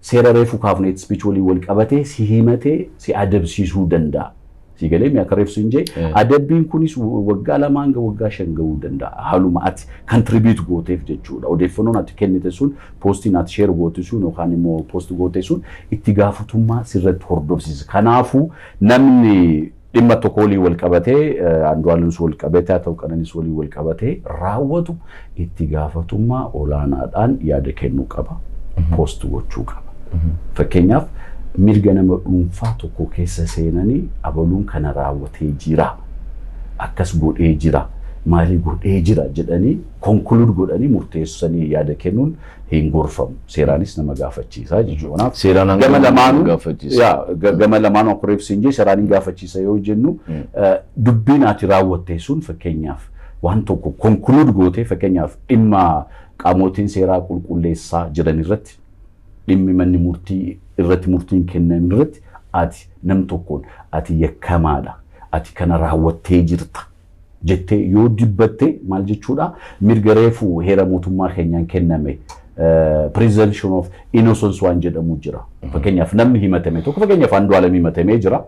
seera reefu kaafne hate speech waliin wal qabatee si himatee si adabsiisuu danda'a. Si galee mi? Akka reefsu hin jee, adabbiin kunis waggaa 2 hanga waggaa 5 gahuu danda'a. Haaluma ati contribute gooteef jechuudha. Odeeffannoon ati kennite sun, postiin ati share goote sun yookaan immoo post goote sun itti gaafatummaa sirratti hordofsiisa. Kanaafuu namni dhimma tokko waliin wal qabatee, Andu'aalemis wal qabatee haa ta'u, Qananis waliin wal qabatee raawwatu, itti gaafatummaa olaanaadhaan yaada kennuu qaba. Post gochuu qaba. Fakkeenyaaf, mirga nama dhuunfaa tokko keessa seenanii abaluun kana raawwatee jira, akkas godhee jira, maalii godhee jira jedhanii conclude godhanii murteessanii yaada kennuun hin gorfamu. Seeraanis nama gaafachiisa jechuudha. Kanaaf Seeraan hanga gama lamaanuu gaafachiisa. Yaa, gama lamaanuu akkuma reefsi hin jee, seeraan hin gaafachiisa yoo jennu, dubbiin ati raawwatte sun, fakkeenyaaf waan tokko conclude gootee, fakkeenyaaf dhimma qaamotiin seeraa qulqulleessaa jiran irratti, dhimmi manni murtii irratti murtiin kennan irratti, ati nam tokkoon ati yakkamaadha, ati kana raawwattee jirta jettee yoo dubbatte maal jechuudha? Mirga reefuu heera mootummaa keenyaan kenname, presumption of innocence waan jedhamu jira. Fakkeenyaaf namni himatame tokko, fakkeenyaaf Andu'aalem himatamee jira,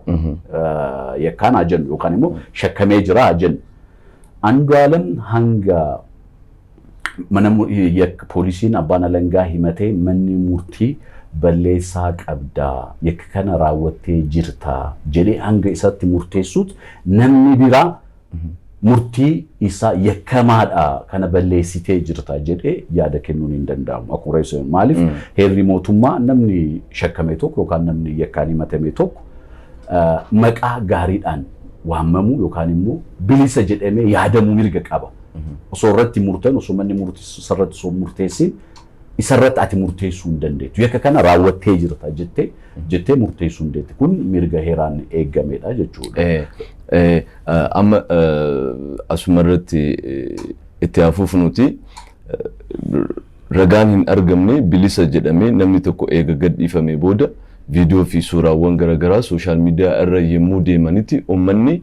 yakkaan haa jennu, yookaan immoo shakkamee jira haa jennu. Andu'aalem hanga mana yakka poolisiin abbaan alangaa himatee manni murtii balleessaa qabdaa, yakka kana raawwattee jirta jedhee hanga isatti murteessuut namni biraa Murtii isaa yakkamaadha, kana balleessitee jirta jedhee yaada kennuun hin danda'amu. Akkuma reessu, maaliif heerri mootummaa namni shakkame tokko yookaan namni yakkaan himatame tokko maqaa gaariidhaan waamamuu yookaan immoo bilisa jedhamee yaadamuu mirga qaba. Osoo irratti murtan, osoo manni murtii isarratti osoo murteessin, isarratti ati murteessuu hin dandeettu. Yakka kana raawwattee jirta jettee murteessuu hin dandeettu. Kun mirga heeraan eegamedha jechuudha. Amma asuma irratti itti hafuuf nuti ragaan hin argamne bilisa jedhamee namni tokko eega gadhiifamee booda viidiyoo fi suuraawwan garaagaraa social media irra yommuu deemanitti, uummanni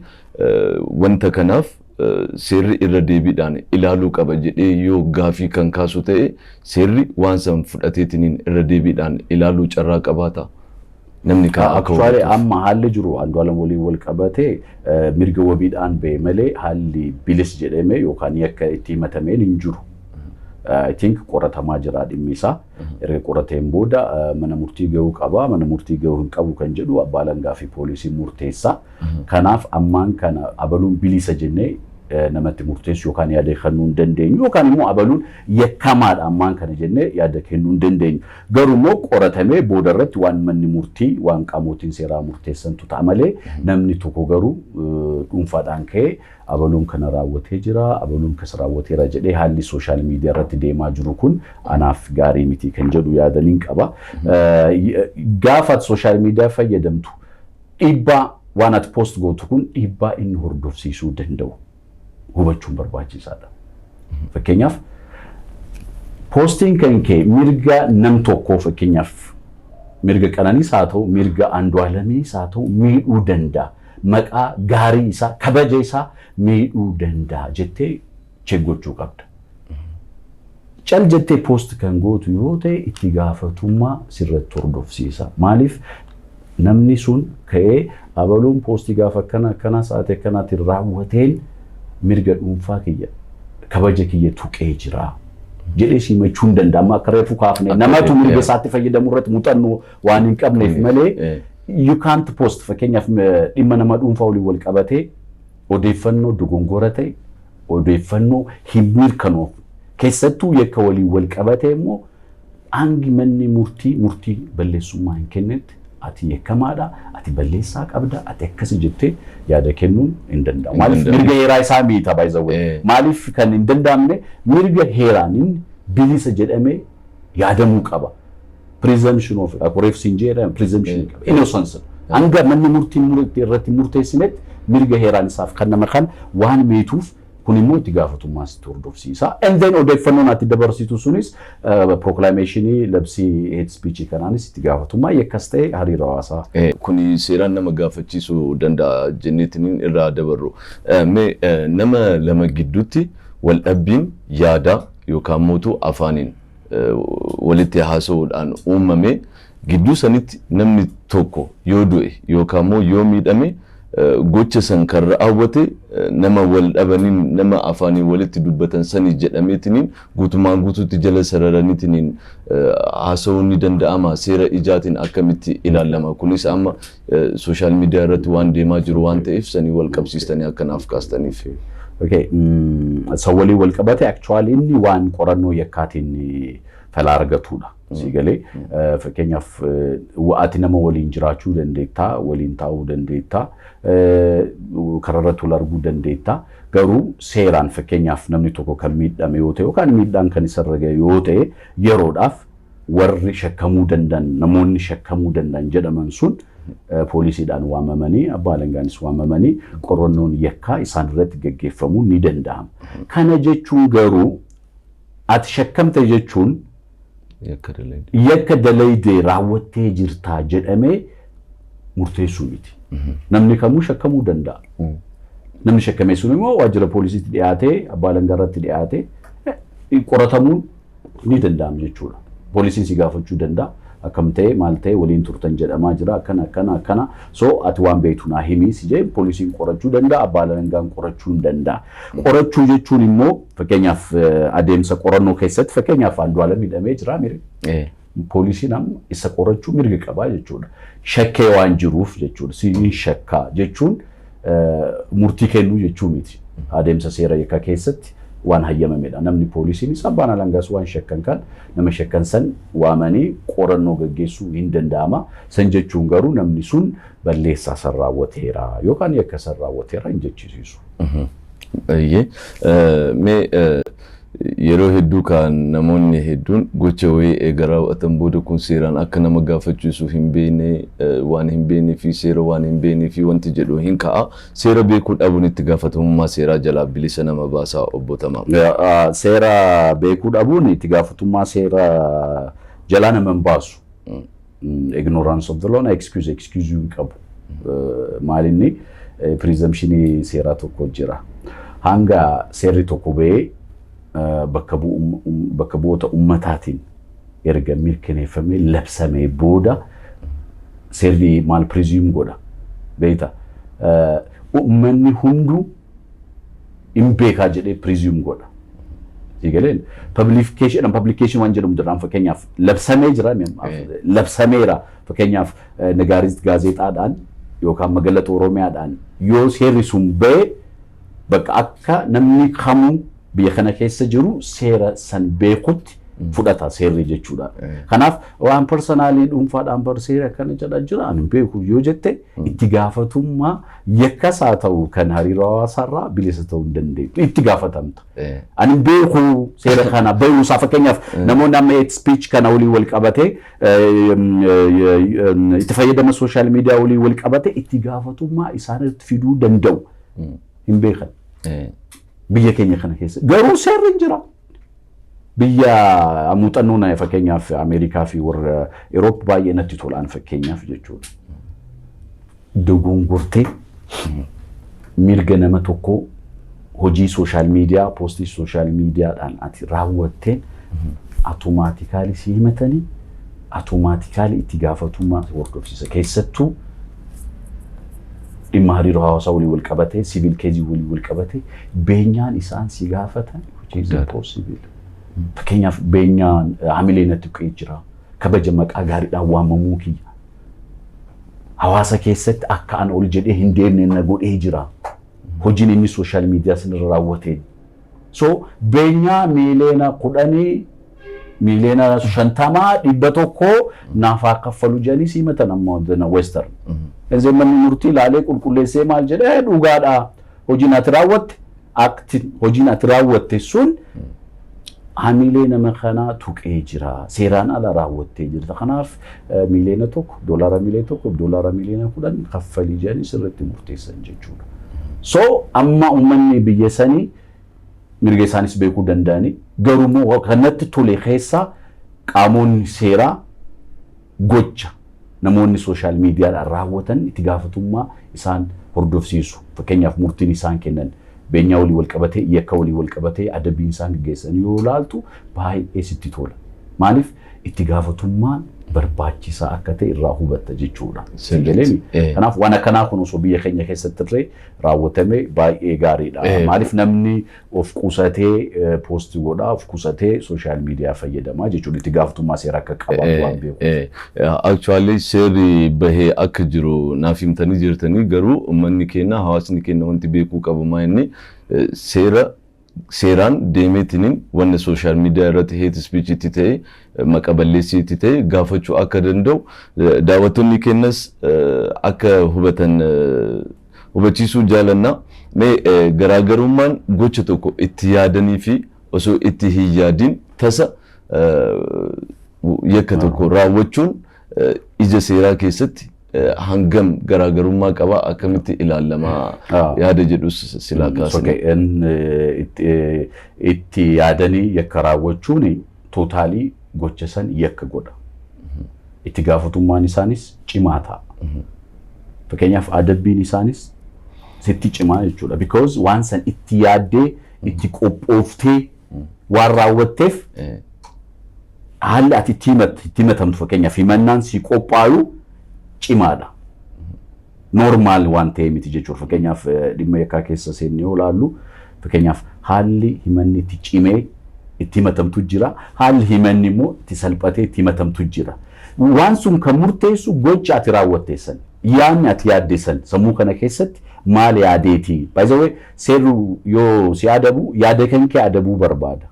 wanta kanaaf seerri irra deebiidhaan ilaaluu qaba jedhee yoo gaafii kan kaasu ta'e, seerri waan san fudhateetiniin irra deebiidhaan ilaaluu carraa qabaata. Namni kaa akka Actually, amma haalli jiru Andu'aalam waliin wal qabatee mirga wabiidhaan ba'e malee haalli bilis jedhame yookaan yakka itti himatameen hin jiru. I think qoratamaa jira dhimmi isaa. Erga qorateen booda mana murtii gahuu qaba, mana murtii gahuu hin qabu kan jedhu abbaa alangaa fi poolisii murteessa. Kanaaf ammaan kana abaluun bilisa jennee namatti murteessu yookaan yaada kennuu hin dandeenyu, yookaan immoo abaluun yakkamaadha ammaan kana jennee yaada kennuu hin dandeenyu. Garuu immoo qoratamee booda irratti waan manni murtii, waan qaamotiin seeraa murteessantu ta'a malee namni tokko garuu dhuunfaadhaan ka'ee abaluun kana raawwatee jira, abaluun kas raawwateera jedhee haalli social media irratti deemaa jiru kun anaaf gaarii miti kan jedhu yaadaniin qaba. Gaafa social media fayyadamtu dhiibbaa waan ati post gootu kun dhiibbaa inni hordofsiisuu danda'u hubachuun barbaachisaadha. Fakkeenyaaf, postiin kan kee mirga nam tokkoo, fakkeenyaaf mirga Qananiis haa ta'u, mirga Andu'aalamiis haa ta'u, miidhuu danda'a. Maqaa gaarii isaa, kabaja isaa miidhuu danda'a jettee check gochuu qabda. Cal jettee post kan gootu yoo ta'e itti gaafatummaa sirratti hordofsiisa. Maaliif namni sun ka'ee abaluun postii gaafa akkana akkanaa sa'aatii akkanaatiin raawwateen mirga dhuunfaa kiyya, kabaja kiyya tuqee jira jedhee simachuu hin danda'amu. Akka reefu kaafne, namatu mirga isaatti fayyadamuu irratti muuxannoo waan hin qabneef malee you can't post. Fakkeenyaaf, dhimma nama dhuunfaa waliin wal qabatee odeeffannoo dogongora ta'e, odeeffannoo hin mirkanoofne, keessattuu yakka waliin wal qabatee immoo, hangi manni murtii murtii balleessummaa hin kennetti ati yakkamaadha, ati balleessaa qabda, ati akkasi jettee yaada kennuun hin danda'amu. Maaliif mirga heeraa isaa miita baay'ee. Maaliif kan hin danda'amne? Mirga heeraan inni bilisa jedhamee yaadamuu qaba. Presumption of reef siin jedhama, presumption qaba. Innocence. Hanga manni murtii irratti murteessinetti mirga heeraan isaaf kan nama kan waan miituuf, kun immoo itti gaafatummaa sitti hordofsiisa. And then odeeffannoon ati dabarsitu sunis proclamationii labsii hate speech kanaanis itti gaafatummaa yakkas ta'e hariiroo hawaasaa. Kuni seeraan nama gaafachiisuu danda'a jenneetiin irraa dabarru. Mee nama lama gidduutti wal dhabbiin yaadaa yookaan mootuu afaaniin walitti haasa'uudhaan uumame gidduu sanitti namni tokko yoo du'e yookaan immoo yoo miidhame, gocha san kan raawwate nama wal dhabaniin, nama afaaniin walitti dubbatan sanii jedhameetiniin guutumaan guutuutti jala sararaniitiniin haasa'uun ni danda'ama? Seera ijaatiin akkamitti ilaalama? Kunis amma social media irratti waan deemaa jiru waan ta'eef sanii wal qabsiistanii akkanaaf kaastaniif. Okay, san waliin wal qabate actually inni waan qorannoo yakkaatiin fala argatudha. Si galee, fakkeenyaaf, ati nama waliin jiraachuu dandeettaa, waliin taa'uu dandeettaa, karaa irratti wal arguu dandeettaa. Garuu seeraan, fakkeenyaaf, namni tokko kan miidhame yoo ta'e yookaan miidhaan kan isarra gahe yoo ta'e, yeroodhaaf warri shakkamuu danda'an, namoonni shakkamuu danda'an jedhaman sun poolisiidhaan waamamanii, abbaa alangaanis waamamanii, qorannoon yakkaa isaan irratti gaggeeffamuu ni danda'ama. Kana jechuun garuu ati shakkamte jechuun yakka dalaydee raawwattee jirtaa jedhamee murteessuu miti. Namni kamuu shakkamuu danda'a. Namni shakkame sun immoo waajjira poolisiitti dhiyaatee, abbaa alangaa irratti dhiyaatee qoratamuun ni danda'ama jechuudha. Poolisiin si gaafachuu danda'a. Akkam ta'e, maal ta'e, waliin turtan jedhamaa jira, akkana akkana akkana, so ati waan beektu naa himii si jee poolisiin qorachuu danda'a, abbaa alangaan qorachuu hin danda'a. Qorachuu jechuun immoo, fakkeenyaaf, adeemsa qorannoo keessatti, fakkeenyaaf, Andu'aalam hidhamee jira miri. Poolisiin amma isa qorachuu mirga qabaa jechuudha. Shakkee waan jiruuf jechuudha. Siin shakkaa jechuun murtii kennuu jechuu miti. Adeemsa seera yakkaa keessatti waan hayyamamedha. Namni poolisiinis abbaan alangaas waan shakkan kan nama shakkan san waamanii qorannoo gaggeessuu hin danda'ama. San jechuun garuu namni sun balleessaa san raawwateera yookaan yakka san raawwateera hin jechisiisu. Mee, yeroo hedduu kan namoonni hedduun gocha wayii eega raawwatan booda kun seeraan akka nama gaafachiisu hin beekne, waan hin beeknee fi seera waan hin beeknee fi wanti jedhu hin ka'a. Seera beekuu dhabuun itti gaafatamummaa seeraa jalaa bilisa nama baasaa, obbo Tamaam? Seera beekuu dhabuun itti gaafatamummaa seera jalaa nama hin baasu. Ignorance of the law na excuse hin qabu. Maalinni presumption seeraa tokko jira. Hanga seerri tokko ba'ee bakka bu'oota ummataatiin erga mirkaneeffamee labsamee booda seerri maal presume godha beekta? Uummanni hunduu hin beekaa jedhee presume godha. Galeen publication waan jedhamu jira. Fakkeenyaaf labsamee jira, labsameera. Fakkeenyaaf Nagaarit Gaazexaadhaan yookaan Magaalaa Oromiyaadhaan yoo seerri sun ba'e, bakka akka namni kamuu biyya kana keessa jiru seera san beekutti fudhata seerri jechuudha. Kanaaf waan personally dhuunfaadhaan bar seera akkana jedha jira, ani beeku yoo jette, itti gaafatummaa yakkas haa ta'u kan hariiroo hawaasaarraa bilisa ta'uu hin dandeettu. Itti gaafatamta. Ani beeku seera kana bayuusaa. Fakkeenyaaf namoonni amma hate speech kana waliin wal qabatee, itti fayyadama social media waliin wal qabate itti gaafatummaa isaanitti fiduu danda'u hin beekan. Biyya keenya kana keessa garuu seerri hin jira. Biyya muuxannoon fakkeenyaaf Ameerikaa fi warra Euroop baay'ee natti tolaan fakkeenyaaf jechuudha. Dogongortee mirga nama tokkoo hojii social media, post social mediadhaan ati raawwatteen automatically si himatanii automatically itti gaafatummaa hordofsiisa. Keessattuu dhimma hariiroo hawaasaa waliin wal qabatee, civil case waliin wal qabatee beenyaan isaan si gaafatan which is impossible. Fakkeenyaaf beenyaan hamilee natti tuqee jira. Kabaja maqaa gaariidhaan waamamuu kiyya. Hawaasa keessatti akka an ol jedhee hin deemne na godhee jira. Hojiin inni social media sanarra raawwateen. So beenyaa 10 miiliyoona, 50 miiliyoona, 100 naaf haa kaffalu jedhanii si himatan amma western. Genzee manni murtii ilaalee qulqulleessee maal jedhee, dhugaadha. Hojiin ati raawwatte akti hojiin ati raawwatte sun hamilee nama kanaa tuqee jira. Seeraan ala raawwattee jirta. Kanaaf 1 miiliyoona, $1 miiliyoona, $10 miiliyoona kaffalii jedhanii sirriitti murteessan jechuudha. So amma uummanni biyya sanii mirga isaanis beekuu danda'anii, garuu immoo kanatti tole keessaa qaamonni seeraa gocha namoonni social mediadhaan raawwatan itti gaafatummaa isaan hordofsiisu. Fakkeenyaaf murtiin isaan kennan beenyaa walii wal qabatee, yakka walii wal qabatee adabbiin isaan gaggeessan yoo ilaaltu baay'ee sitti tola. Maaliif? Itti gaafatummaan barbaachisaa akka ta'e irraa hubatta jechuudha. Kanaaf waan akkanaa kun osoo biyya keenya keessatti illee raawwatame baay'ee gaariidha. Maaliif? Namni of qusatee post godhaa, of qusatee social media fayyadamaa jechuudha. Itti gaafatummaa seera akka qabaatu waan beeku. Actually seerri bahee akka jiru naaf himtanii jirtanii, garuu uummanni keenya, hawaasni keenya wanti beekuu qabu maa inni seera seeraan deemeetiniin wanna social media irratti hate speech itti ta'e, maqa balleessii itti ta'e gaafachuu akka danda'u daawwattoonni keenyas akka hubatan hubachiisuu jaalanna. Mee, garaagarummaan gocha tokko itti yaadanii fi osoo itti hin yaadin tasa yakka tokko raawwachuun ija seeraa keessatti hangam garaagarummaa qaba, akkamitti ilaalama yaada jedhus silaa kaasne. Itti yaadanii yakka raawwachuun totally gocha san yakka godha. Itti gaafatummaan isaanis cimaa ta'a. Fakkeenyaaf adabbiin isaanis sitti cimaa jechuudha. Because waan san itti yaaddee itti qophooftee waan raawwatteef haalli ati itti himatamtu, fakkeenyaaf himannaan si qophaayu cimaadha. Normal waan ta'e miti jechuudha. Fakkeenyaaf dhimma yakkaa keessa seennee yoo ilaallu, fakkeenyaaf haalli himanni itti cimee itti himatamtu jira. Haalli himanni immoo itti salphatee itti himatamtu jira. Waan sun kan murteessu gocha ati raawwatte san. Yaadni ati yaadde san sammuu kana keessatti maal yaadeeti? By the way, seerri yoo si adabu yaada kan kee adabuu barbaada.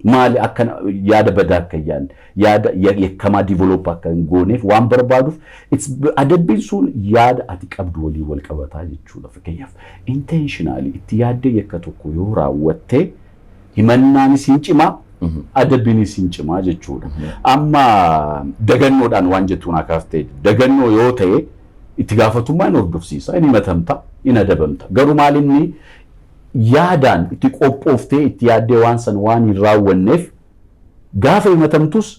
Maali akka yaada badaa akka hin yaadne, yaada yakkamaa develop akka hin gooneef waan barbaaduuf, adabbiin sun yaada ati qabdu waliin wal qabataa jechuudha. Fakkeenyaaf, intentionally itti yaaddee yakka tokko yoo raawwatte, himannaanis hin cimaa, adabbiinis hin cimaa jechuudha. Amma dagannoodhaan waan jettuun akkaaf ta'e, dagannoo yoo ta'e itti gaafatummaa hin hordofsiisa, hin himatamta, hin adabamta. Garuu maal, inni yaadaan itti qophooftee itti yaaddee waan san waan hin raawwanneef, gaafa himatamtus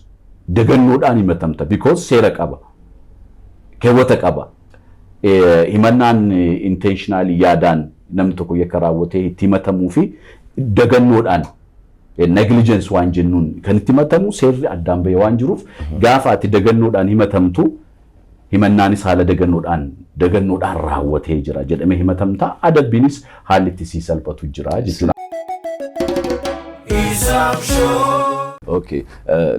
dagannoodhaan himatamta, because seera qaba, keewwata qaba. Himannaan intentionally yaadaan namni tokko yakka raawwatee itti himatamuu fi dagannoodhaan, negligence waan jennuun, kan itti himatamu seerri addaan bahee waan jiruuf, gaafa ati dagannoodhaan himatamtu himannaanis haala dagannoodhaan raawwatee jira jedhamee himatamta, adabbiinis haalli itti sii salphatu jira jechuudha. Okay.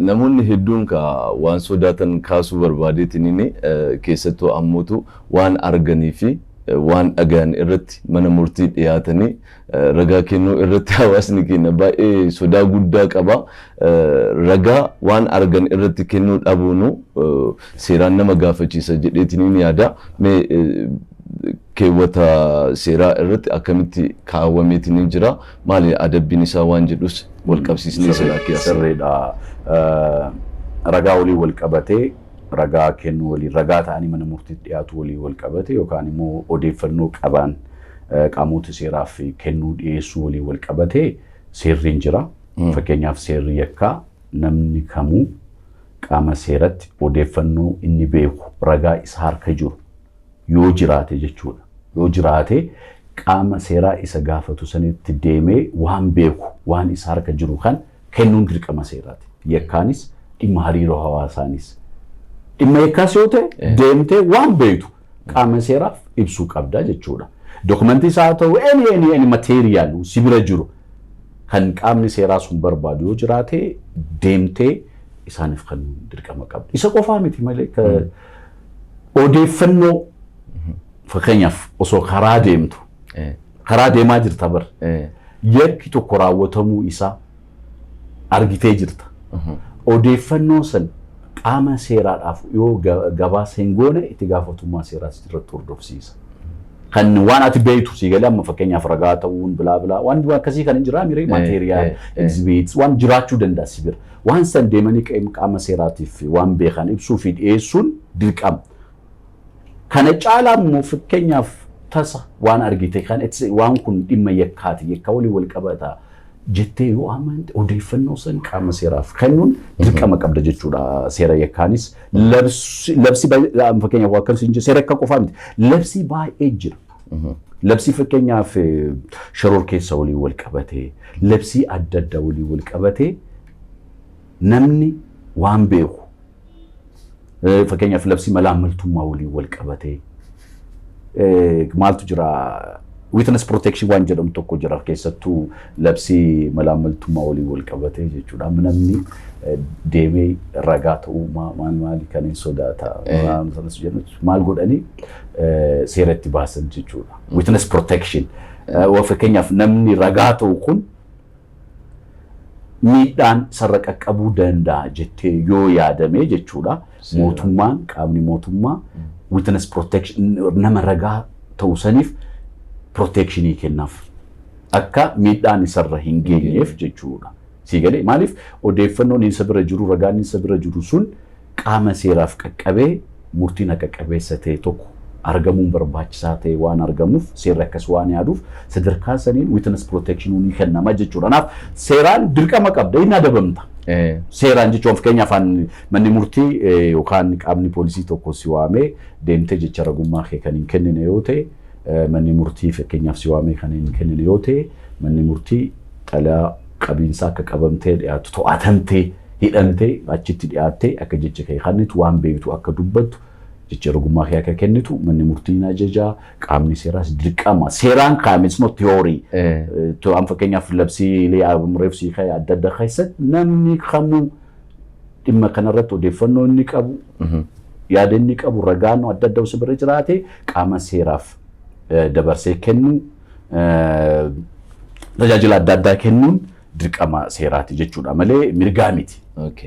Namoonni hedduun ka waan sodaatan kaasuu barbaadeetiin, keessattuu ammootu waan arganii fi waan dhagayan irratti mana murtii dhiyaatanii ragaa kennuu irratti hawaasni keenya baay'ee sodaa guddaa qaba. Ragaa waan argan irratti kennuu dhabuunu seeraan nama gaafachiisa jedheetiin yaada. Mee keewwata seeraa irratti akkamitti kaawwameetiin jira? Maali adabbiin isaa waan jedhus wal qabsiisnee silaa keessa. Sirriidha. Ragaa waliin wal qabatee, ragaa kennuu waliin, ragaa ta'anii mana murtiitti dhiyaatu waliin wal qabate yookaan immoo odeeffannoo qaban qaamota seeraaf kennuu, dhiyeessuu waliin wal qabatee seerri hin jira. Fakkeenyaaf, seerri yakkaa namni kamuu qaama seeratti odeeffannoo inni beeku, ragaa isa harka jiru yoo jiraate jechuudha. Yoo jiraate, qaama seeraa isa gaafatu sanitti deemee waan beeku, waan isa harka jiru kan kennuun dirqama seeraati. Yakkaanis, dhimma hariiroo hawaasaanis. Dhimma yakkaas yoo ta'e, deemtee waan beektu qaama seeraaf ibsuu qabda jechuudha. Dokumentii isaa haa ta'u, any material si bira jiru kan qaamni seeraa sun barbaadu yoo jiraate, deemtee isaaniif kan dirqama qabda. Isa qofaa miti malee, odeeffannoo, fakkeenyaaf, osoo karaa deemtu, karaa deemaa jirta bar, yakki tokko raawwatamuu isaa argitee jirta. Odeeffannoo san qaama seeraadhaaf yoo gabaasa hin goone, itti gaafatamummaa seeraa irratti hordofsiisa. Kan waan ati beektu si galee, amma fakkeenyaaf ragaa ta'uun bilaa bilaa waan akkasii kan hin jiraa miree, material, exhibits waan jiraachuu danda'a si bira. Waan san deemanii qaama seeraatiif waan beekan ibsuu fi dhiyeessuun dirqama. Kana caalaa immoo, fakkeenyaaf, tasa waan argite kan waan kun dhimma yakkaati, yakka waliin wal qabata jettee yoo amante, odeeffannoo san qaama seeraaf kennuun dirqama qabda jechuudha. Seera yakkaanis labsi, fakkeenyaaf, waa akkas hin seera yakkaa qofaa miti, labsii baay'ee jira. Labsii, fakkeenyaaf, shororkeessa waliin wal qabatee, labsii adda addaa waliin wal qabatee, namni waan beeku, fakkeenyaaf, labsii malaammaltummaa waliin wal qabatee maaltu jira? Witness protection waan jedhamu tokko jira, keessattuu labsii malaammaltummaa waliin wal qabatee jechuudha. Amma namni deemee ragaa ta'uu maal maali kan hin sodaata. Maal godhanii seera itti baasan jechuudha. Witness protection. Fakkeenyaaf, namni ragaa ta'u kun miidhaan sarara qaqqabuu danda'a jettee yoo yaadame jechuudha. Mootummaan, qaamni mootummaa witness protection, nama ragaa ta'u saniif protectionii kennaaf. Akka miidhaan isarra hin geenyeef jechuudha. Sii galee? Maaliif, odeeffannoon isa bira jiru, ragaan isa bira jiru sun qaama seeraaf qaqqabee murtiin haqa qabeessa ta'e tokko argamuun barbaachisaa ta'e waan argamuuf, seerri akkas waan yaaduuf, sadarkaa saniin witness protection ni kennama jechuudha. Kanaaf seeraan dirqama qabda, inni adabamta. Seeraan jechuun, fakkeenyaaf, manni murtii yookaan qaamni poolisii tokko si waamee deemtee jecha ragummaa kee kan hin kennine yoo ta'e, manni murtii fakkeenyaaf si waamee kan hin kennine yoo ta'e, manni murtii xalayaa qabiinsaa akka qabamtee dhiyaatu, to'atamtee, hidhamtee achitti dhiyaattee akka jecha kee kennitu, waan beektu akka dubbattu, jecha ragummaa kee akka kennitu manni murtiin ajajaa, qaamni seeraas dirqama seeraan kaa'ame, it's not theory. An fakkeenyaaf labsiilee reefsii adda addaa keessatti namni kamuu dhimma kanarratti odeeffannoo inni qabu Yaada inni qabu, ragaan adda addaa osoo bira jiraate, qaama seeraaf dabarsee kennu, tajaajila adda addaa kennuun dirqama seeraati jechuudha malee mirgaa miti.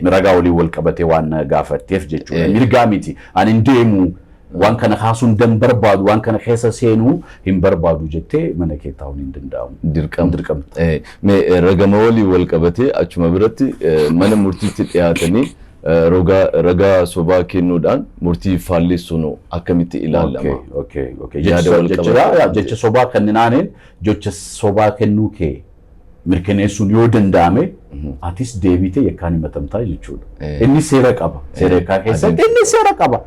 Ragaa waliin wal qabatee waan gaafatteef jechuudha. Mirgaa miti. Ani hin deemu, waan kana kaasuun dan barbaadu, waan kana keessa seenuu hin barbaadu jettee mana kee taa'uun hin danda'amu. Dirqama. Dirqama. Mee ragama waliin wal qabatee achuma biratti mana murtiitti dhiyaatanii ragaa sobaa kennuudhaan murtii faallessuun akkamitti ilaalama? Okay. Yaada wal qabate. Jecha sobaa kenninaaniin, jecha sobaa kennuu kee mirkaneessuun yoo danda'ame, atis deebitee yakkaan himatamtaa jechuudha. Inni seera qaba. Seera yakkaa keessatti inni seera qaba.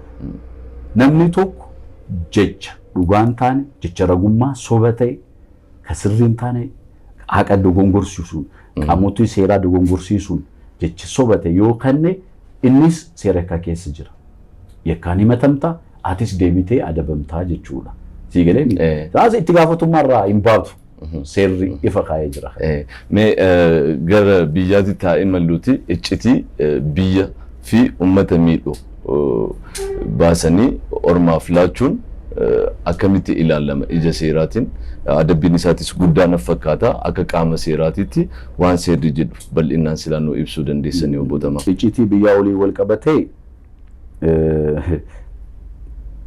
Namni tokko jecha dhugaan taane, jecha ragummaa soba ta'e, ka sirrii hin taane, haqa dogongorsiisuun, qaamotii seeraa dogongorsiisuun jecha soba ta'e yoo kenne, innis seera yakkaa keessa jira. Yakkaan himatamtaa, atis deebitee adabamtaa jechuudha. Sii galee? Taas itti gaafatummaa hin baatu. Seerri ifa kaa'ee jira. Mee gara biyyaatti taa'ee malluuti iccitii biyya fi uummata miidhu baasanii ormaaf laachuun akkamitti ilaalama ija seeraatiin? Adabbiin isaatis guddaa na fakkaata. Akka qaama seeraatitti waan seerri jedhu bal'inaan silaa nuu ibsuu dandeessanii, obbo Tamaa. Iccitii biyyaa waliin wal qabatee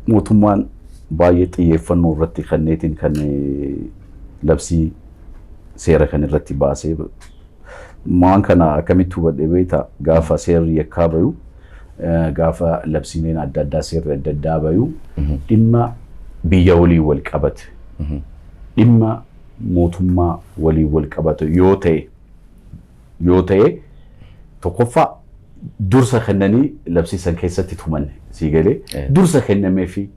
mootummaan baay'ee xiyyeeffannoo irratti kenneetiin kan labsii seera kan irratti baasee. Waan kana akkamitti hubadhe beektaa? Gaafa seerri yakkaa bayu, gaafa labsiileen adda addaa, seerri adda addaa bayu, dhimma biyya waliin wal qabate, dhimma mootummaa waliin wal qabate yoo ta'e, tokkoffaa dursa kennanii labsii san keessatti tumanne. Sii galee? Dursa kennamee fi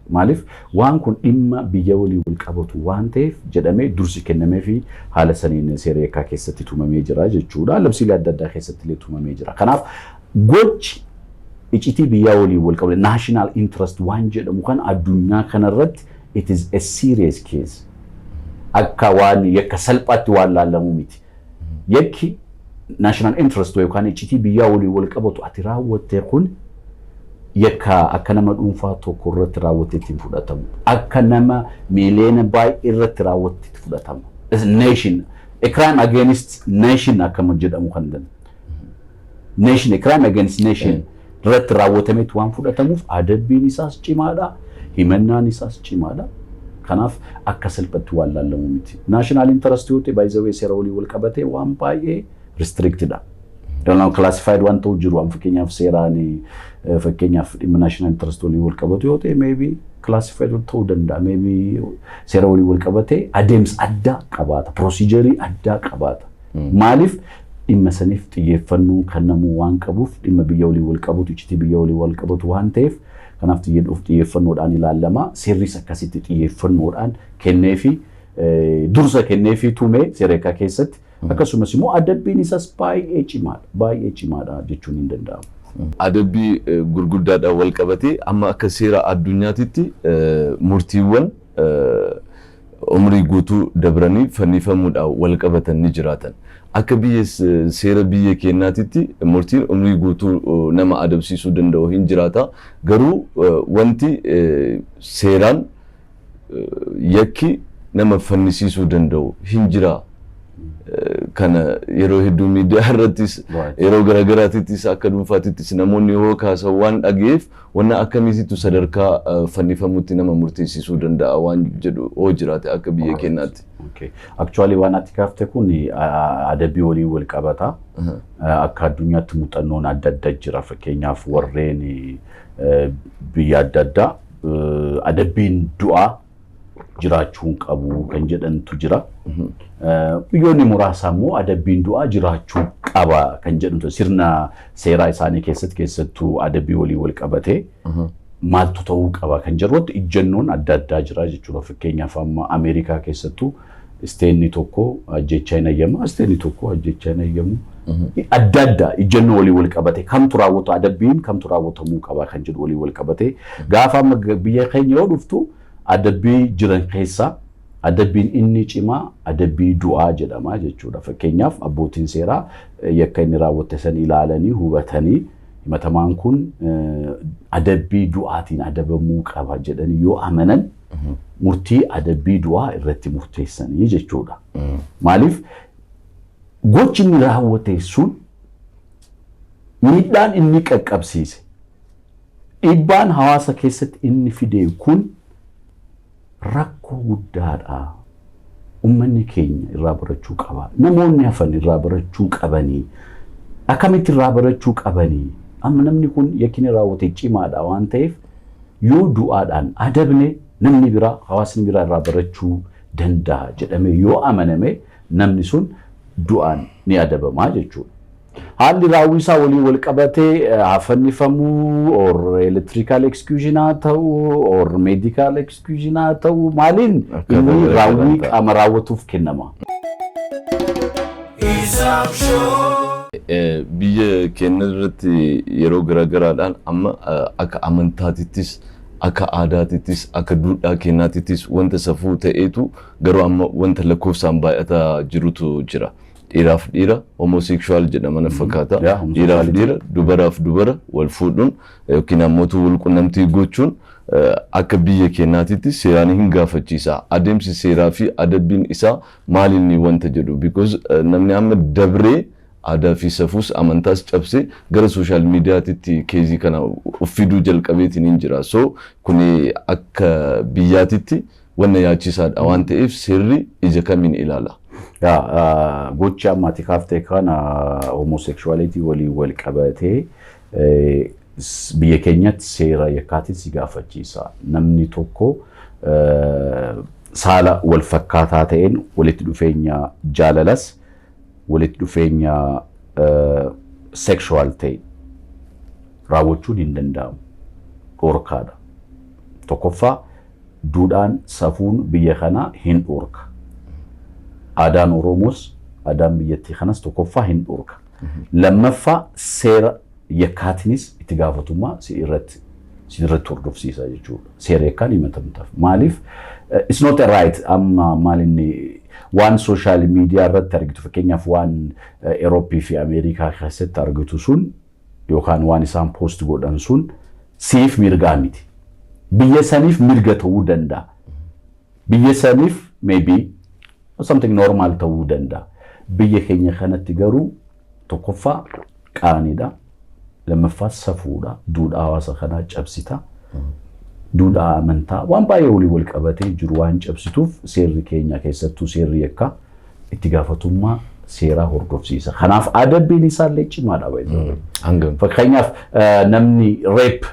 maaliif waan kun dhimma biyya waliin wal qabatu waan ta'eef jedhamee dursi kennamee fi haala saniin seera yakkaa keessatti tumamee jira jechuudha. Labsiilee adda addaa keessatti illee tumamee jira. Kanaaf gochi icitii biyyaa waliin wal qabate, national interest waan jedhamu kan addunyaa kanarratti, it is a serious case. Akka waan yakka salphaatti waan laallamuu miti. Yakki national interest yookaan icitii biyyaa waliin wal qabatu ati raawwatte kun yakka akka nama dhuunfaa tokko irratti raawwatte ittiin fudhatamu. Akka nama miiliyoona baay'ee irratti raawwatte itti fudhatama. Nation, a crime against nation akkama jedhamu kan danda'u. Nation, a crime against nation irratti raawwatametti waan fudhatamuuf adabbiin isaas cimaadha. Himannaan isaas cimaadha. Kanaaf akka salphatti waan laallamu miti. National interest yoo ta'e, by the way, seera walii wal qabatee waan baay'ee restrictedha. Classified waan ta'u jiru. Amma fakkeenyaaf seeraan, fakkeenyaaf dhimma national interest walii wal qabatu yoo ta'e, maybe classified ta'uu danda'a. Maybe seera walii wal qabatee adeemsa addaa qabaata. Procedure addaa qabaata. Maaliif? Dhimma saniif xiyyeeffannoo kennamuu waan qabuuf, dhimma biyya walii wal qabatu, iccitii biyya walii wal qabatu waan ta'eef, kanaaf xiyyeeffannoodhaan ilaalama. Seerris akkasitti xiyyeeffannoodhaan kenneefi, dursa kenneefi tumee seera yakkaa keessatti. Akkasumas immoo adabbiin isaas baay'ee cimaadha. Baay'ee cimaadha jechuun hin danda'amu. Adabbii gurguddaadhaan wal qabatee amma akka seera addunyaatitti murtiiwwan umrii guutuu dabranii fannifamuudhaan wal qabatan ni jiraatan. Akka biyya seera biyya keenyaatitti murtiin umrii guutuu nama adabsiisuu danda'u hin jiraata. Garuu wanti seeraan yakki nama fannisiisuu danda'u hin jira. Kana yeroo hedduu miidiyaa irrattis, yeroo garaagaraatittis, akka dhuunfaatittis namoonni yoo kaasan waan dhaga'eef, wanna akkamiitu sadarkaa fannifamutti nama murteessisuu danda'a waan jedhu hoo jiraate akka biyya keenyaatti? Actually, waan ati kaafte kun adabbii waliin wal qabata. Akka addunyaatti muuxannoon adda addaa jira. Fakkeenyaaf warreen biyya adda addaa adabbiin du'aa jiraachuu qabu kan jedhantu jira. Biyyoonni muraasa immoo adabbiin du'aa jiraachuu qaba kan jedhantu, sirna seeraa isaanii keessatti, keessattuu adabbii waliin wal qabatee maaltu ta'uu qaba kan jedhutti ijjannoon adda addaa jira jechuudha. Fakkeenyaaf amma Ameerikaa keessattuu stateni tokko ajjechaa hin ayyamu, stateni tokko ajjechaa hin ayyamu. Adda adda ijjannoo walii wal qabate, kamtu raawwatu, adabbiin kamtu raawwatamuu qaba kan jedhu walii wal qabate. Gaafa amma biyya keenya yoo dhuftu, adabbii jiran keessaa adabbiin inni cimaa adabbii du'aa jedhama jechuudha. Fakkeenyaaf abbootiin seeraa yakka inni raawwatte san ilaalanii hubatanii Himatamaan kun adabbii du'aatiin adabamuu qaba jedhanii yoo amanan, murtii adabbii du'aa irratti murteessanii jechuudha. Maaliif? Gochi inni raawwate sun, miidhaan inni qaqqabsiise, dhiibbaan hawaasa keessatti inni fide kun rakkoo guddaadha. Uummanni keenya irraa barachuu qaba. Namoonni hafan irraa barachuu qabanii. Akkamitti irraa barachuu qabanii? Amma namni kun yakki raawwate cimaadha waan ta'eef, yoo du'aadhaan adabne namni biraa, hawaasni biraa irraa barachuu danda'a jedhame yoo amaname, namni sun du'aan ni adabamaa jechuudha. Haalli raawwii isaa waliin wal qabatee haa fannifamuu or electrical execution haa ta'u or medical execution haa ta'u, maaliin inni raawwii qaama raawwatuuf kennama. Biyya keenya irratti yeroo garaagaraadhaan amma akka amantaatittis, akka aadaatittis, akka duudhaa keenyaatittis wanta safuu ta'eetu garuu amma wanta lakkoofsaan baay'ataa jirutu jira. Dhiiraaf dhiira, homosexual jedhama na fakkaata. Dhiiraaf dhiira, dubaraaf dubara wal fuudhuun yookiin ammoo wal qunnamtii gochuun akka biyya keenyaatitti seeraan hin gaafachiisa. Adeemsi seeraa fi adabbiin isaa maalinni wanta jedhu, because namni amma dabree aadaa fi safuus amantaas cabsee gara social mediatitti case kana uffiduu jalqabeetiin hin jira. So kuni akka biyyaatitti wanna yaachisaadha waan ta'eef, seerri ija kamiin ilaala? Yaa, gocha ammaati kaaftee kana, homosexuality waliin wal qabatee, biyya keenyatti seera yakkaatiin si gaafachiisa. Namni tokko saala wal fakkaataa ta'een walitti dhufeenya jaalalas, walitti dhufeenya sexual ta'e raawwachuun hin danda'amu. Dhorkaadha. Tokkoffaa, duudhaan safuun biyya kanaa hin dhorka. Aadaan Oromoos, aadaan biyyattii kanas tokkoffaa hin dhorka. Lammaffaa, seera yakkaatinis itti gaafatummaa si irratti hordofsiisa jechuudha. Seera yakkaan himatamtaaf. Maaliif? It's not a right. Amma maal inni waan social media irratti argitu, fakkeenyaaf waan Eurooppii fi Ameerikaa keessatti argitu sun yookaan waan isaan post godhan sun siif mirgaa miti. Biyya saniif mirga ta'uu danda'a. Biyya saniif maybe something normal ta'uu danda'a. Biyya keenya kanatti garuu tokkoffaa qaaniidha. Lammaffaa safuudha. Duudhaa hawaasa kanaa cabsita. Duudhaa amantaa waan baay'ee walii wal qabatee jiru waan cabsituuf, seerri keenya, keessattuu seerri yakkaa, itti gaafatummaa seeraa hordofsiisa. Kanaaf adabbiin isaallee cimaadha. Hangam? Fakkeenyaaf namni rape,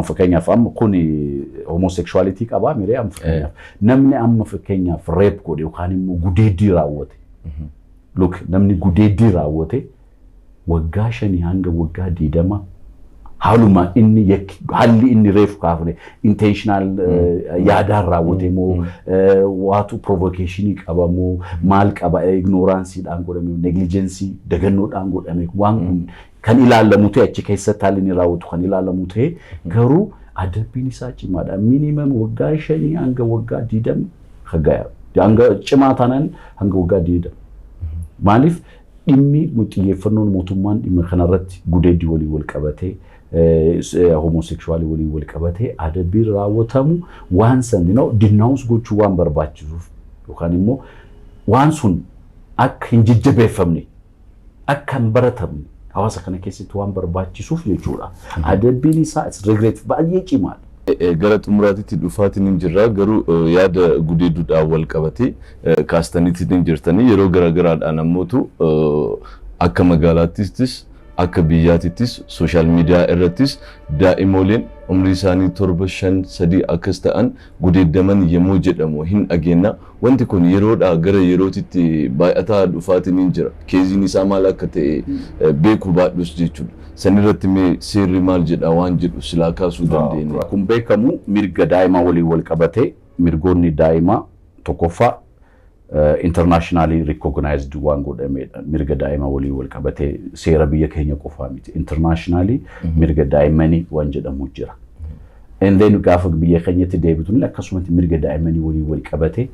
fakkeenyaaf amma kun homosexuality qabaa miree, amma fakkeenyaaf namni amma fakkeenyaaf rape godhe yookaan immoo gudeeddii raawwate. Look, namni gudeeddii raawwate waggaa 5 hanga waggaa 20, haaluma inni haalli inni reefu kaafne, intentional yaadaan raawwate moo, waatu provocation qaba moo, maal qaba, ignorancedhaan godhame, negligence, dagannoodhaan godhame, waan kun kan ilaalamu ta'e, achi keessatti haalli inni raawwatu kan ilaalamu ta'e, garuu adabbiin isaa cimaadha. Minimum waggaa 5 hanga waggaa 20, hanga cimaa taanaan hanga waggaa 20. Maaliif? Dhimmi xiyyeeffannoon mootummaan dhimma kanarratti gudeeddii waliin wal qabatee, homosexual waliin wal qabatee adabbiin raawwatamu waan san denounce gochuu waan barbaachisuuf, yookaan immoo waan sun akka hin jajjabeeffamne, akka hin baratamne hawaasa kana keessatti waan barbaachisuuf jechuudha. Adabbiin isaa regret baay'ee cimaadha. Gara xumuraatitti dhufaatiin hin jirra, garuu yaada gudeeduudhaan wal qabatee kaastaniitti hin jirtanii. Yeroo garaagaraadhaan ammootu akka magaalaattis, akka biyyaatittis, social media irrattis daa'imoleen umrii isaanii 7, 5, 3 akkas ta'an gudeeddaman yommuu jedhamu hin dhageenya. Wanti kun yeroodhaa gara yerootitti baay'ataa dhufaatiin hin jira. Caseiin isaa maal akka ta'e beekuu baadhus jechuudha. Sanirratti mee seerri maal jedha waan jedhu silaa kaasuu dandeenya. Kun beekamu mirga daa'imaa waliin wal qabatee, mirgoonni daa'imaa tokkoffaa internationally recognized waan godhamedha. Mirga daa'imaa waliin wal qabatee seera biyya keenya qofaa miti. Internationally mirga daa'immanii waan jedhamu jira. And then gaafa biyya keenyatti deebitu akkasumatti mirga daa'immanii waliin wal qabatee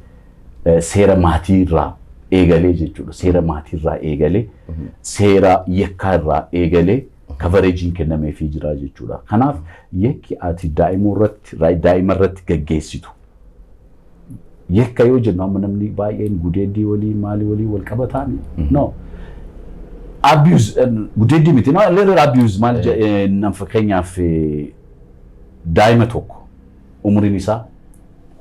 seera maatii irraa eegalee jechuudha. Seera maatii irraa eegalee, seera yakkaa irraa eegalee Coverageiin kennameefii jira jechuudha. Kanaaf yakki ati daa'ima irratti gaggeessitu, yakka yoo jennu, amma namni baay'een gudeeddii walii maalii walii wal qabataani. No. Abuse, gudeeddii miti. No, little abuse maal nam, fakkeenyaaf daa'ima tokko umriin isaa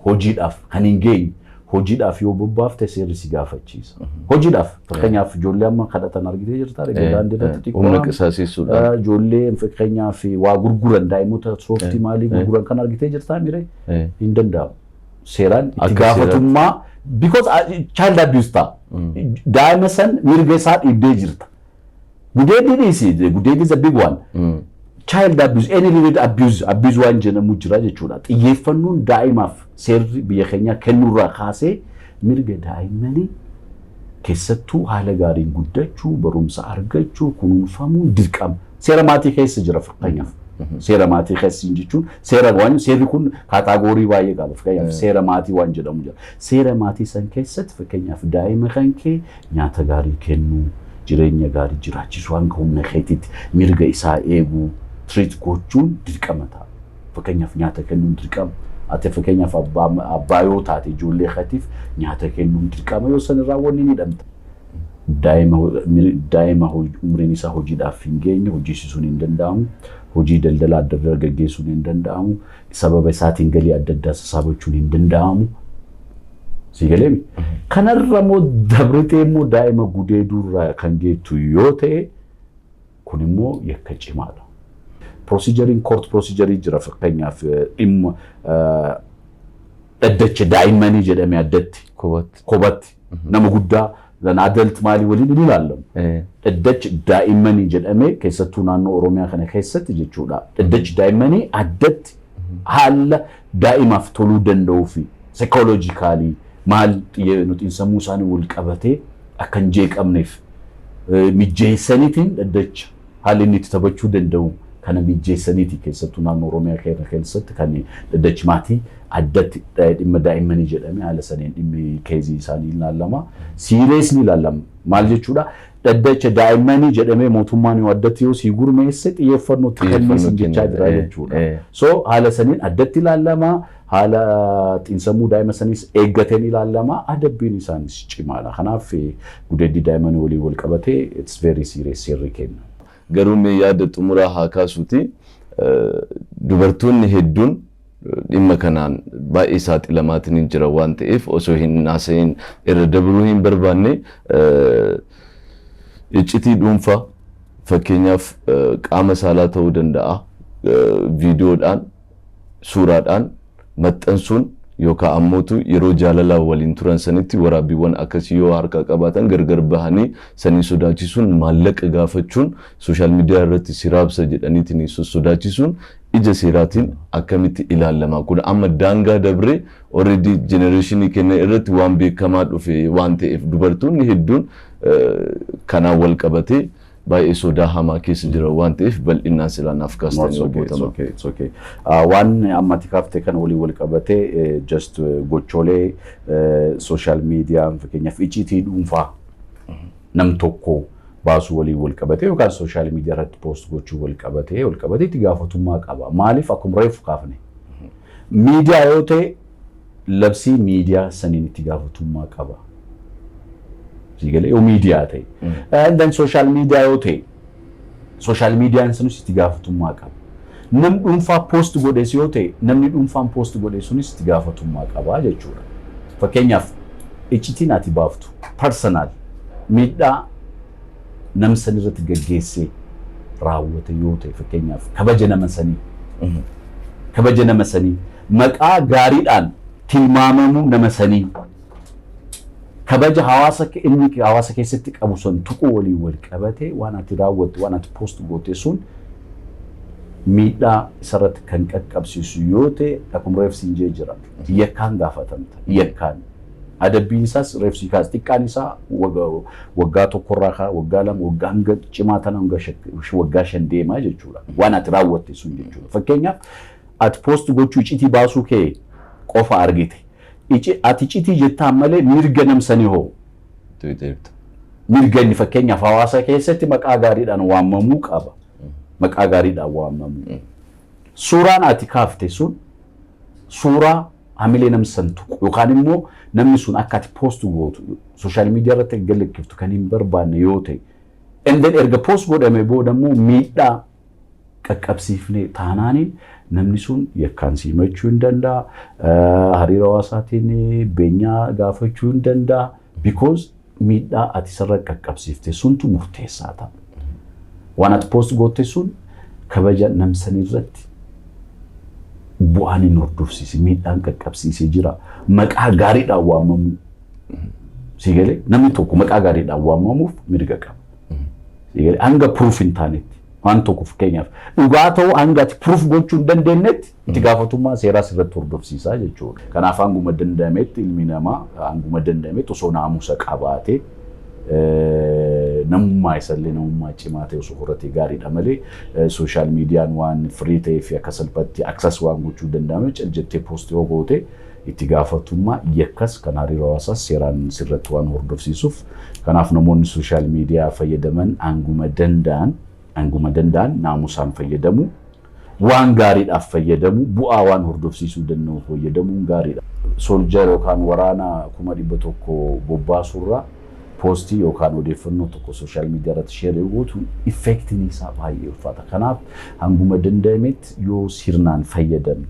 hojiidhaaf kan hin geenye hojiidhaaf yoo bobbaafte seerri si gaafachiisa. Hojiidhaaf, fakkeenyaaf, ijoollee amma kadhatan argitee jirta, daandii irratti xiqqoo. Humna qisaasessuudhaan. Ijoollee fakkeenyaaf waa gurguran, daa'imota sooftii maalii gurguran kan argitee jirtaa miree, hin danda'amu. Seeraan itti gaafatummaa, because child abuse ta'a. Daa'ima san mirga isaa dhiibdee jirta. Gudeeddii dhiisi, gudeeddii is a big one. Child abuse, any related abuse, abuse waan jedhamu jira jechuudha. Xiyyeeffannoon daa'imaaf seerri biyya keenyaa kennurraa kaasee mirga daa'immanii keessattuu haala gaariin guddachuu, barumsa argachuu, kunuunfamuun dirqama. Seera maatii keessa jira fakkeenyaaf. Seera maatii keessa jechuun seera waan seerri kun category baay'ee qaba. Fakkeenyaaf seera maatii waan jedhamu jira. Seera maatii san keessatti fakkeenyaaf daa'ima kan kee nyaata gaarii kennuu, jireenya gaarii jiraachisuu, hanga humna keetiitti mirga isaa eeguu, treat gochuun dirqama ta'a. Fakkeenyaaf nyaata kennuun dirqama. Ati fakkeenyaaf abbaa yoo taate ijoollee keetiif nyaata kennuun dirqama, yoo san irraa wanni ni hidhamta. Daa'ima umriin isaa hojiidhaaf hin geenye hojjechisuun hin danda'amu. Hojii daldala adda addaa gaggeessuun hin danda'amu. Sababa isaatiin galii adda addaa sassaabachuun hin danda'amu. Si galee? Kanarra immoo dabritee immoo daa'ima gudeeduurraa kan geettu yoo ta'e, kun immoo yakka cimaadha. Procedureiin court procedure jira, fakkeenyaaf dhimma dhaddacha daa'immanii jedhamee addatti. Kophaatti. Kophatti nama guddaa adult maalii waliin hin ilaalamu. Dhaddachi daa'immanii jedhamee keessattuu naannoo Oromiyaa kana keessatti jechuudha. Dhaddachi daa'immanii addatti haala daa'imaaf toluu danda'uu fi psychologically maal xiyyeeffannoo sammuu isaanii wal qabatee akka hin jeeqamneef mijjeessaniitiin dhaddacha haalli inni itti taphachuu danda'u kana mijjeessaniiti, keessattuu naannoo Oromiyaa kana keessatti kan dhaddachi maatii addatti dhimma daa'immanii jedhamee haala saniin dhimmi caseii isaanii ilaalama. Serious ni ilaalama. Maal jechuudha? Dhaddacha daa'immanii jedhamee mootummaan yoo addatti yoo sii gurmeesse xiyyeeffannoo itti kennees jechaa jira jechuudha. So haala saniin addatti ilaalama. Haala xiinsammuu daa'ima saniis eeggateen ilaalama. Adabbiin isaanis cimaadha. Kanaaf gudeeddii daa'immanii waliin wal qabatee it's very serious seerri kenna. Garuu mee yaada xumuraa haa kaasuuti, dubartoonni hedduun dhimma kanaan baay'ee saaxilamaatiin hin jira waan ta'eef osoo hin haasa'iin irra dabaluu hin barbaanne. Iccitii dhuunfaa, fakkeenyaaf qaama saalaa ta'uu danda'a, viidiyoodhaan, suuraadhaan maxxansuun yookaan ammootu yeroo jaalalaa waliin turan sanitti waraabbiiwwan akkasii yoo harkaa qabaatan gargar bahanii sanii sodaachisuun, maallaqa gaafachuun, social media irratti si raabsa jedhaniitiin sodaachisuun ija seeraatiin akkamitti ilaalama? Kun amma daangaa dabree already generationii kenna irratti waan beekamaa dhufe waan ta'eef dubartoonni hedduun kanaan wal qabatee baay'ee sodaa hamaa keessa jira waan ta'eef bal'inaan silaa naaf kaastanii, obbo Tamaa. Waan amma ati kaaftee kana waliin wal qabatee just gochoolee social media, fakkeenyaaf icciitii dhuunfaa nam tokko baasuu waliin wal qabatee yookaan social media irratti post gochuu wal qabatee itti gaafatummaa qaba. Maaliif, akkuma reefu kaafne, miidiyaa yoo ta'e labsii miidiyaa saniin itti gaafatummaa qaba. Siigalee, yoo miidiyaa ta'e. And then social media yoo ta'e social mediaan sunis itti gaafatummaa qaba. Namni dhuunfaa post godhes yoo ta'e, namni dhuunfaan post godhe sunis itti gaafatummaa qaba jechuudha. Fakkeenyaaf iccitiin ati baaftu personal miidhaa nam san irratti gaggeessee raawwate yoo ta'e, fakkeenyaaf kabaja nama sanii, maqaa gaariidhaan tilmaamamuu nama sanii, kabaja hawaasa inni hawaasa keessatti qabu sun tuquu waliin wal qabatee waan ati raawwattu, waan ati post goote sun miidhaa isarratti kan qaqqabsiisu yoo ta'e, akkuma reefsi hin jee jira, yakkaan gaafatamta. Yakkaan adabbiin isaas reefsi kaas xiqqaan isaa waggaa 1rraa waggaa 2, waggaa hanga cimaa tana hanga waggaa 5 deemaa jechuudha, waan ati raawwatte sun jechuudha. Fakkeenyaaf ati post gochuu, iccitii baasuu kee qofa argite, ati iccitii jettaan malee mirga namsanii hoo mirga inni fakkeenyaaf hawaasa keessatti maqaa gaariidhaan waamamuu qaba. Maqaa gaariidhaan waamamu. Suuraan ati kaafte sun suuraa hamilee namni san tuqu yookaan immoo namni sun akka ati post gootu, social media irratti galakkiftu kan hin barbaanne yoo ta'e, and then erga post godhame booda immoo miidhaa qaqqabsiifne taanaaniin, namni sun yakkaan simachuu hin danda'a, hariiroo hawaasaatiin beenyaa gaafachuu hin danda'a, because miidhaa ati sirra qaqqabsiifte suntu murteessaa ta'a. Waan ati post goote sun kabaja namsanii irratti bu'aan hin hordofsiise, miidhaan qaqqabsiisee jira. Maqaa gaariidhaan waamamuu. Si galee, namni tokko maqaa gaariidhaan waamamuuf mirga qaba. Si galee, hanga proof hin taanetti waan tokko, fakkeenyaaf, dhugaa ta'uu hanga ati proof gochuu hin dandeenyetti itti gaafatummaa seeraa sirratti hordofsiisaa jechuudha. Kanaaf hanguma danda'ametti ilmi namaa hanguma danda'ametti osoo naamusa qabaatee, namummaa isallee namummaa cimaa ta'e osoo horatee gaariidha malee, social mediaan waan free ta'ee fi akka salphatti access waan gochuu danda'ame cal jettee post yoo goote, itti gaafatummaa yakkas kan hariiroo hawaasaas seeraan sirratti waan hordofsiisuuf, kanaaf namoonni social media fayyadaman hanguma danda'an naamusaan fayyadamu, waan gaariidhaaf fayyadamu, bu'aa waan hordofsiisuu danda'u fayyadamuun gaariidha. Soldier yookaan waraana 100,000 bobbaasurraa post yookaan odeeffannoo tokko social media irratti share gootu effectiin isaa baay'ee ulfaata. Kanaaf hanguma danda'ametti yoo sirnaan fayyadamne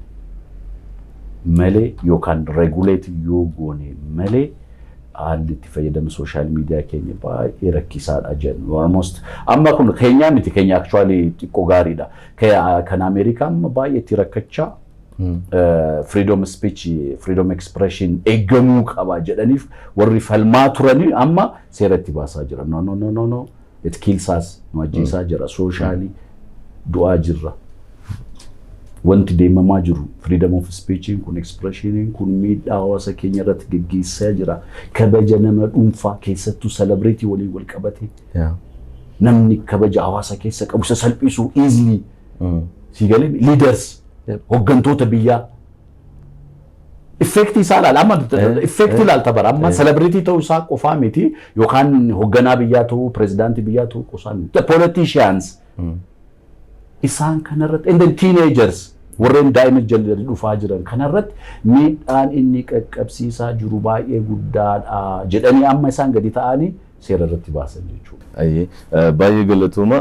malee yookaan regulate yoo goone malee, haalli itti fayyadama social media keenya baay'ee rakkisaadha jennu. Almost amma kun keenyaa miti, keenya actually xiqqoo gaariidha. Kan Ameerikaa amma baay'ee itti rakkachaa, freedom speech, freedom expression eeggamuu qaba jedhaniif warri falmaa turanii amma seera itti baasaa jira. No, no, no, no, no, it kills us, nu ajjeesaa jira, socially du'aa jirra. Wanti deemamaa jiru freedom of speech kun, expression kun miidhaa hawaasa keenya irratti geggeessaa jira. Kabaja nama dhuunfaa, keessattuu celebrity waliin wal qabate, namni kabaja hawaasa keessa qabu isa salphisuu easily. Si galee, leaders, hooggantoota biyyaa effect isaa ilaala. Amma effect ilaalta bara amma celebrity ta'uu isaa qofaa miti, yookaan hoogganaa biyyaa ta'uu, pirezidaantii biyyaa ta'uu qofaa miti. Politicians isaan kanarratti, and then teenagers, warreen daa'ima jala dhufaa jiran kanarratti miidhaan inni qaqqabsiisaa jiru baay'ee guddaadha jedhanii amma isaan gadi ta'anii seera irratti baasan jechuudha. Ayyee, baay'ee galatooma.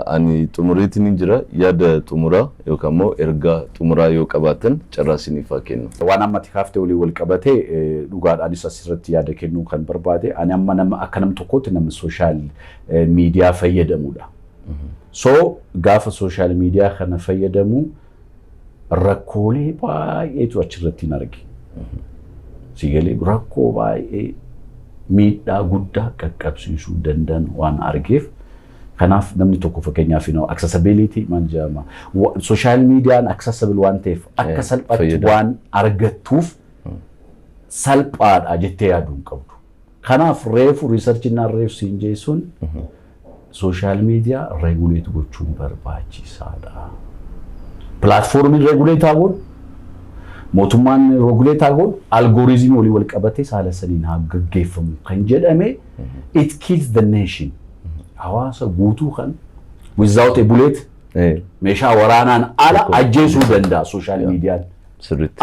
Ani xumuriitiin hin jira. Yaada xumuraa yookaan immoo ergaa xumuraa yoo qabaatan carraa isiniif haa kennu. Waan amma ati kaaftee olii wal qabatee, dhugaadhaanis asirratti yaada kennuu kan barbaade, ani amma nama akka nam tokkootti nama social media fayyadamudha. So gaafa social media kana fayyadamu rakkoolee baay'eetu achirratti hin arge. Si galee, rakkoo baay'ee miidhaa guddaa qaqqabsiisuu danda'an waan argeef, kanaaf namni tokko, fakkeenyaaf, accessibility maal jedhama, social mediaan accessible waan ta'eef akka salphaatti waan argattuuf salphaadha jettee yaaduu hin qabdu. Kanaaf reefu researchiin naan reefu siin jeessuun social media regulate gochuun barbaachisaadha. Platformiin regulate haa godhu, mootummaan regulate haa godhu, algorithmii walii wal qabatee saala saniin haa gaggeeffamu kan jedhame, it kills the nation. Hawaasa guutuu kan without a bullet, meeshaa waraanaan ala ajjeesuu danda'a social mediaan.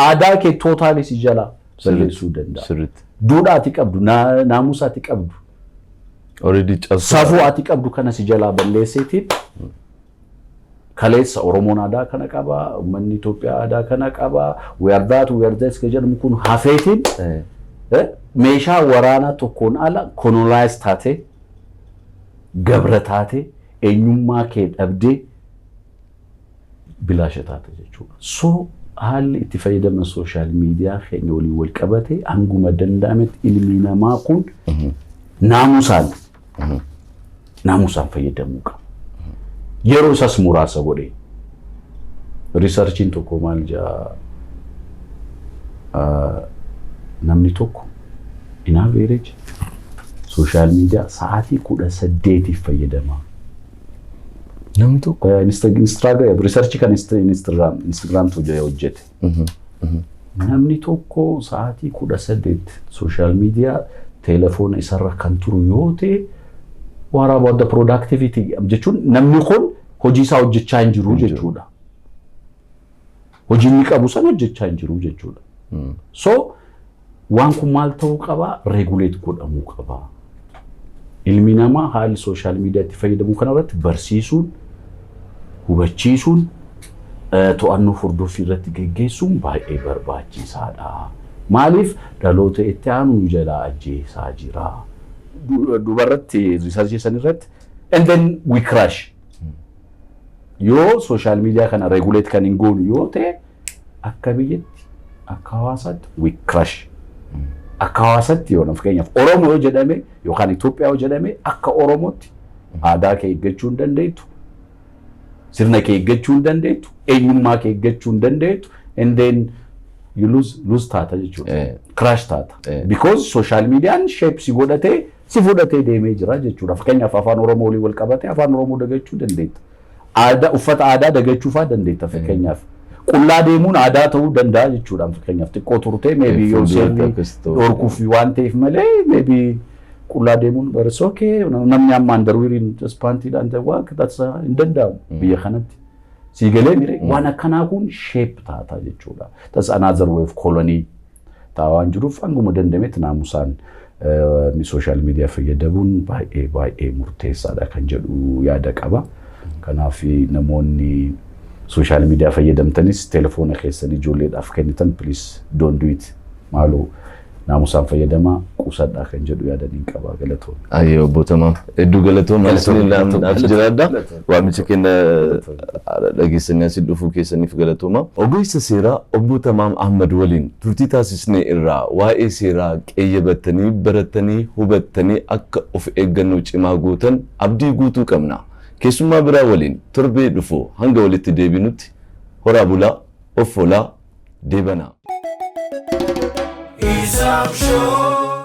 Aadaa kee totally si jala balleessuu danda'a. Duudhaa ati qabdu, naamusa ati qabdu, Already cabsa. safuu ati qabdu kana si jalaa balleesseetiin, kaleessa Oromoon aadaa kana qaba, uummanni Itoophiyaa aadaa kana qaba, we are that, we are this kan jedhamu kun hafeetiin meeshaa waraanaa tokkoon ala colonize taate, gabra taate, eenyummaa kee dhabdee bilaasha taate jechuudha. So haalli itti fayyadama social media keenya waliin wal qabate hanguma danda'ametti ilmi namaa kun naamusaan fayyadamuu qaba. Yeroo isaas muraasa godhee, researchiin tokko maal jedha, namni tokko in average social media sa'aatii 18f fayyadama. Namni tokko. Instagram research kan Instagramtu hojjete. Namni tokko sa'aatii 18 social media telefoona isarra kan turu yoo ta'e, what about the productivity jechuun namni kun Hojii isaa hojjechaa hin jiru jechuudha. Hojii inni qabu san hojjechaa hin jiru jechuudha. So waan kun maal ta'uu qaba? Regulate godhamuu qaba. Ilmi namaa haalli social mediatti fayyadamu kanarratti barsiisuun, hubachiisuun, to'annoo hordoffii irratti geggeessuun baay'ee barbaachisaadha. Maaliif? Dhaloota itti aanu nu jalaa ajjeesaa jira. Dubarratti research san irratti and then we crash. Yoo social media kana regulate kan hin goonu yoo ta'e, akka biyyatti, akka hawaasaatti we crash. Akka hawaasaatti yoo, fakkeenyaaf, Oromoo yoo jedhame yookaan Itoophiyaa yoo jedhame, akka Oromootti aadaa kee eeggachuu hin dandeettu. Sirna kee eeggachuu hin dandeettu. Eenyummaa kee eeggachuu hin dandeettu. And then you lose taata jechuudha. Crash taata. Because social mediaan shape si godhatee, si fudhatee deemee jira jechuudha. Fakkeenyaaf, afaan Oromoo waliin wal qabatee afaan Oromoo dagachuu dandeetta. Aadaa, uffata aadaa dagachuu fa'aa dandeetta fakkeenyaaf. Qullaa deemuun aadaa ta'uu danda'a jechuudha. Fakkeenyaaf, xiqqoo turtee maybe yoo Fuulduratti seerri akkas ta'uu dhorkuuf waan ta'eef malee, maybe qullaa deemuun but okay, namni amma underweariin pantiidhaan ta'e waa hin danda'amu biyya kanatti. Sii galee mire? Waan akkanaa kun shape taata jechuudha. That's another way of colony ta'a waan jiruuf, hanguma danda'ametti naamusaan social media fayyadamuun baay'ee baay'ee murteessaadha kan jedhu yaada qaba. Kanaaf namoonni social media fayyadamtanis, telefoona keessan ijoolleedhaaf kennitan, please don't do it. Maaloo naamusaan fayyadamaa, qusadhaa kan jedhu yaadaniin qaba. Galatoon. Ayyee, obbo Tamaam, hedduu galatooma, isin naaf jiraadha. Waamicha keenya dhageessanii asii dhufuu keessaniif galatooma. Ogeessa seeraa obbo Tamaam Ahmad waliin turtii taasisnee irraa waa'ee seeraa qeeyyabattanii, barattanii, hubattanii akka of eeggannoo cimaa gootan abdii guutuu qabna. Keessummaa biraa waliin torbee dhufu hanga walitti deebinutti horaa bulaa, of oolaa, deebanaa. Isam Show.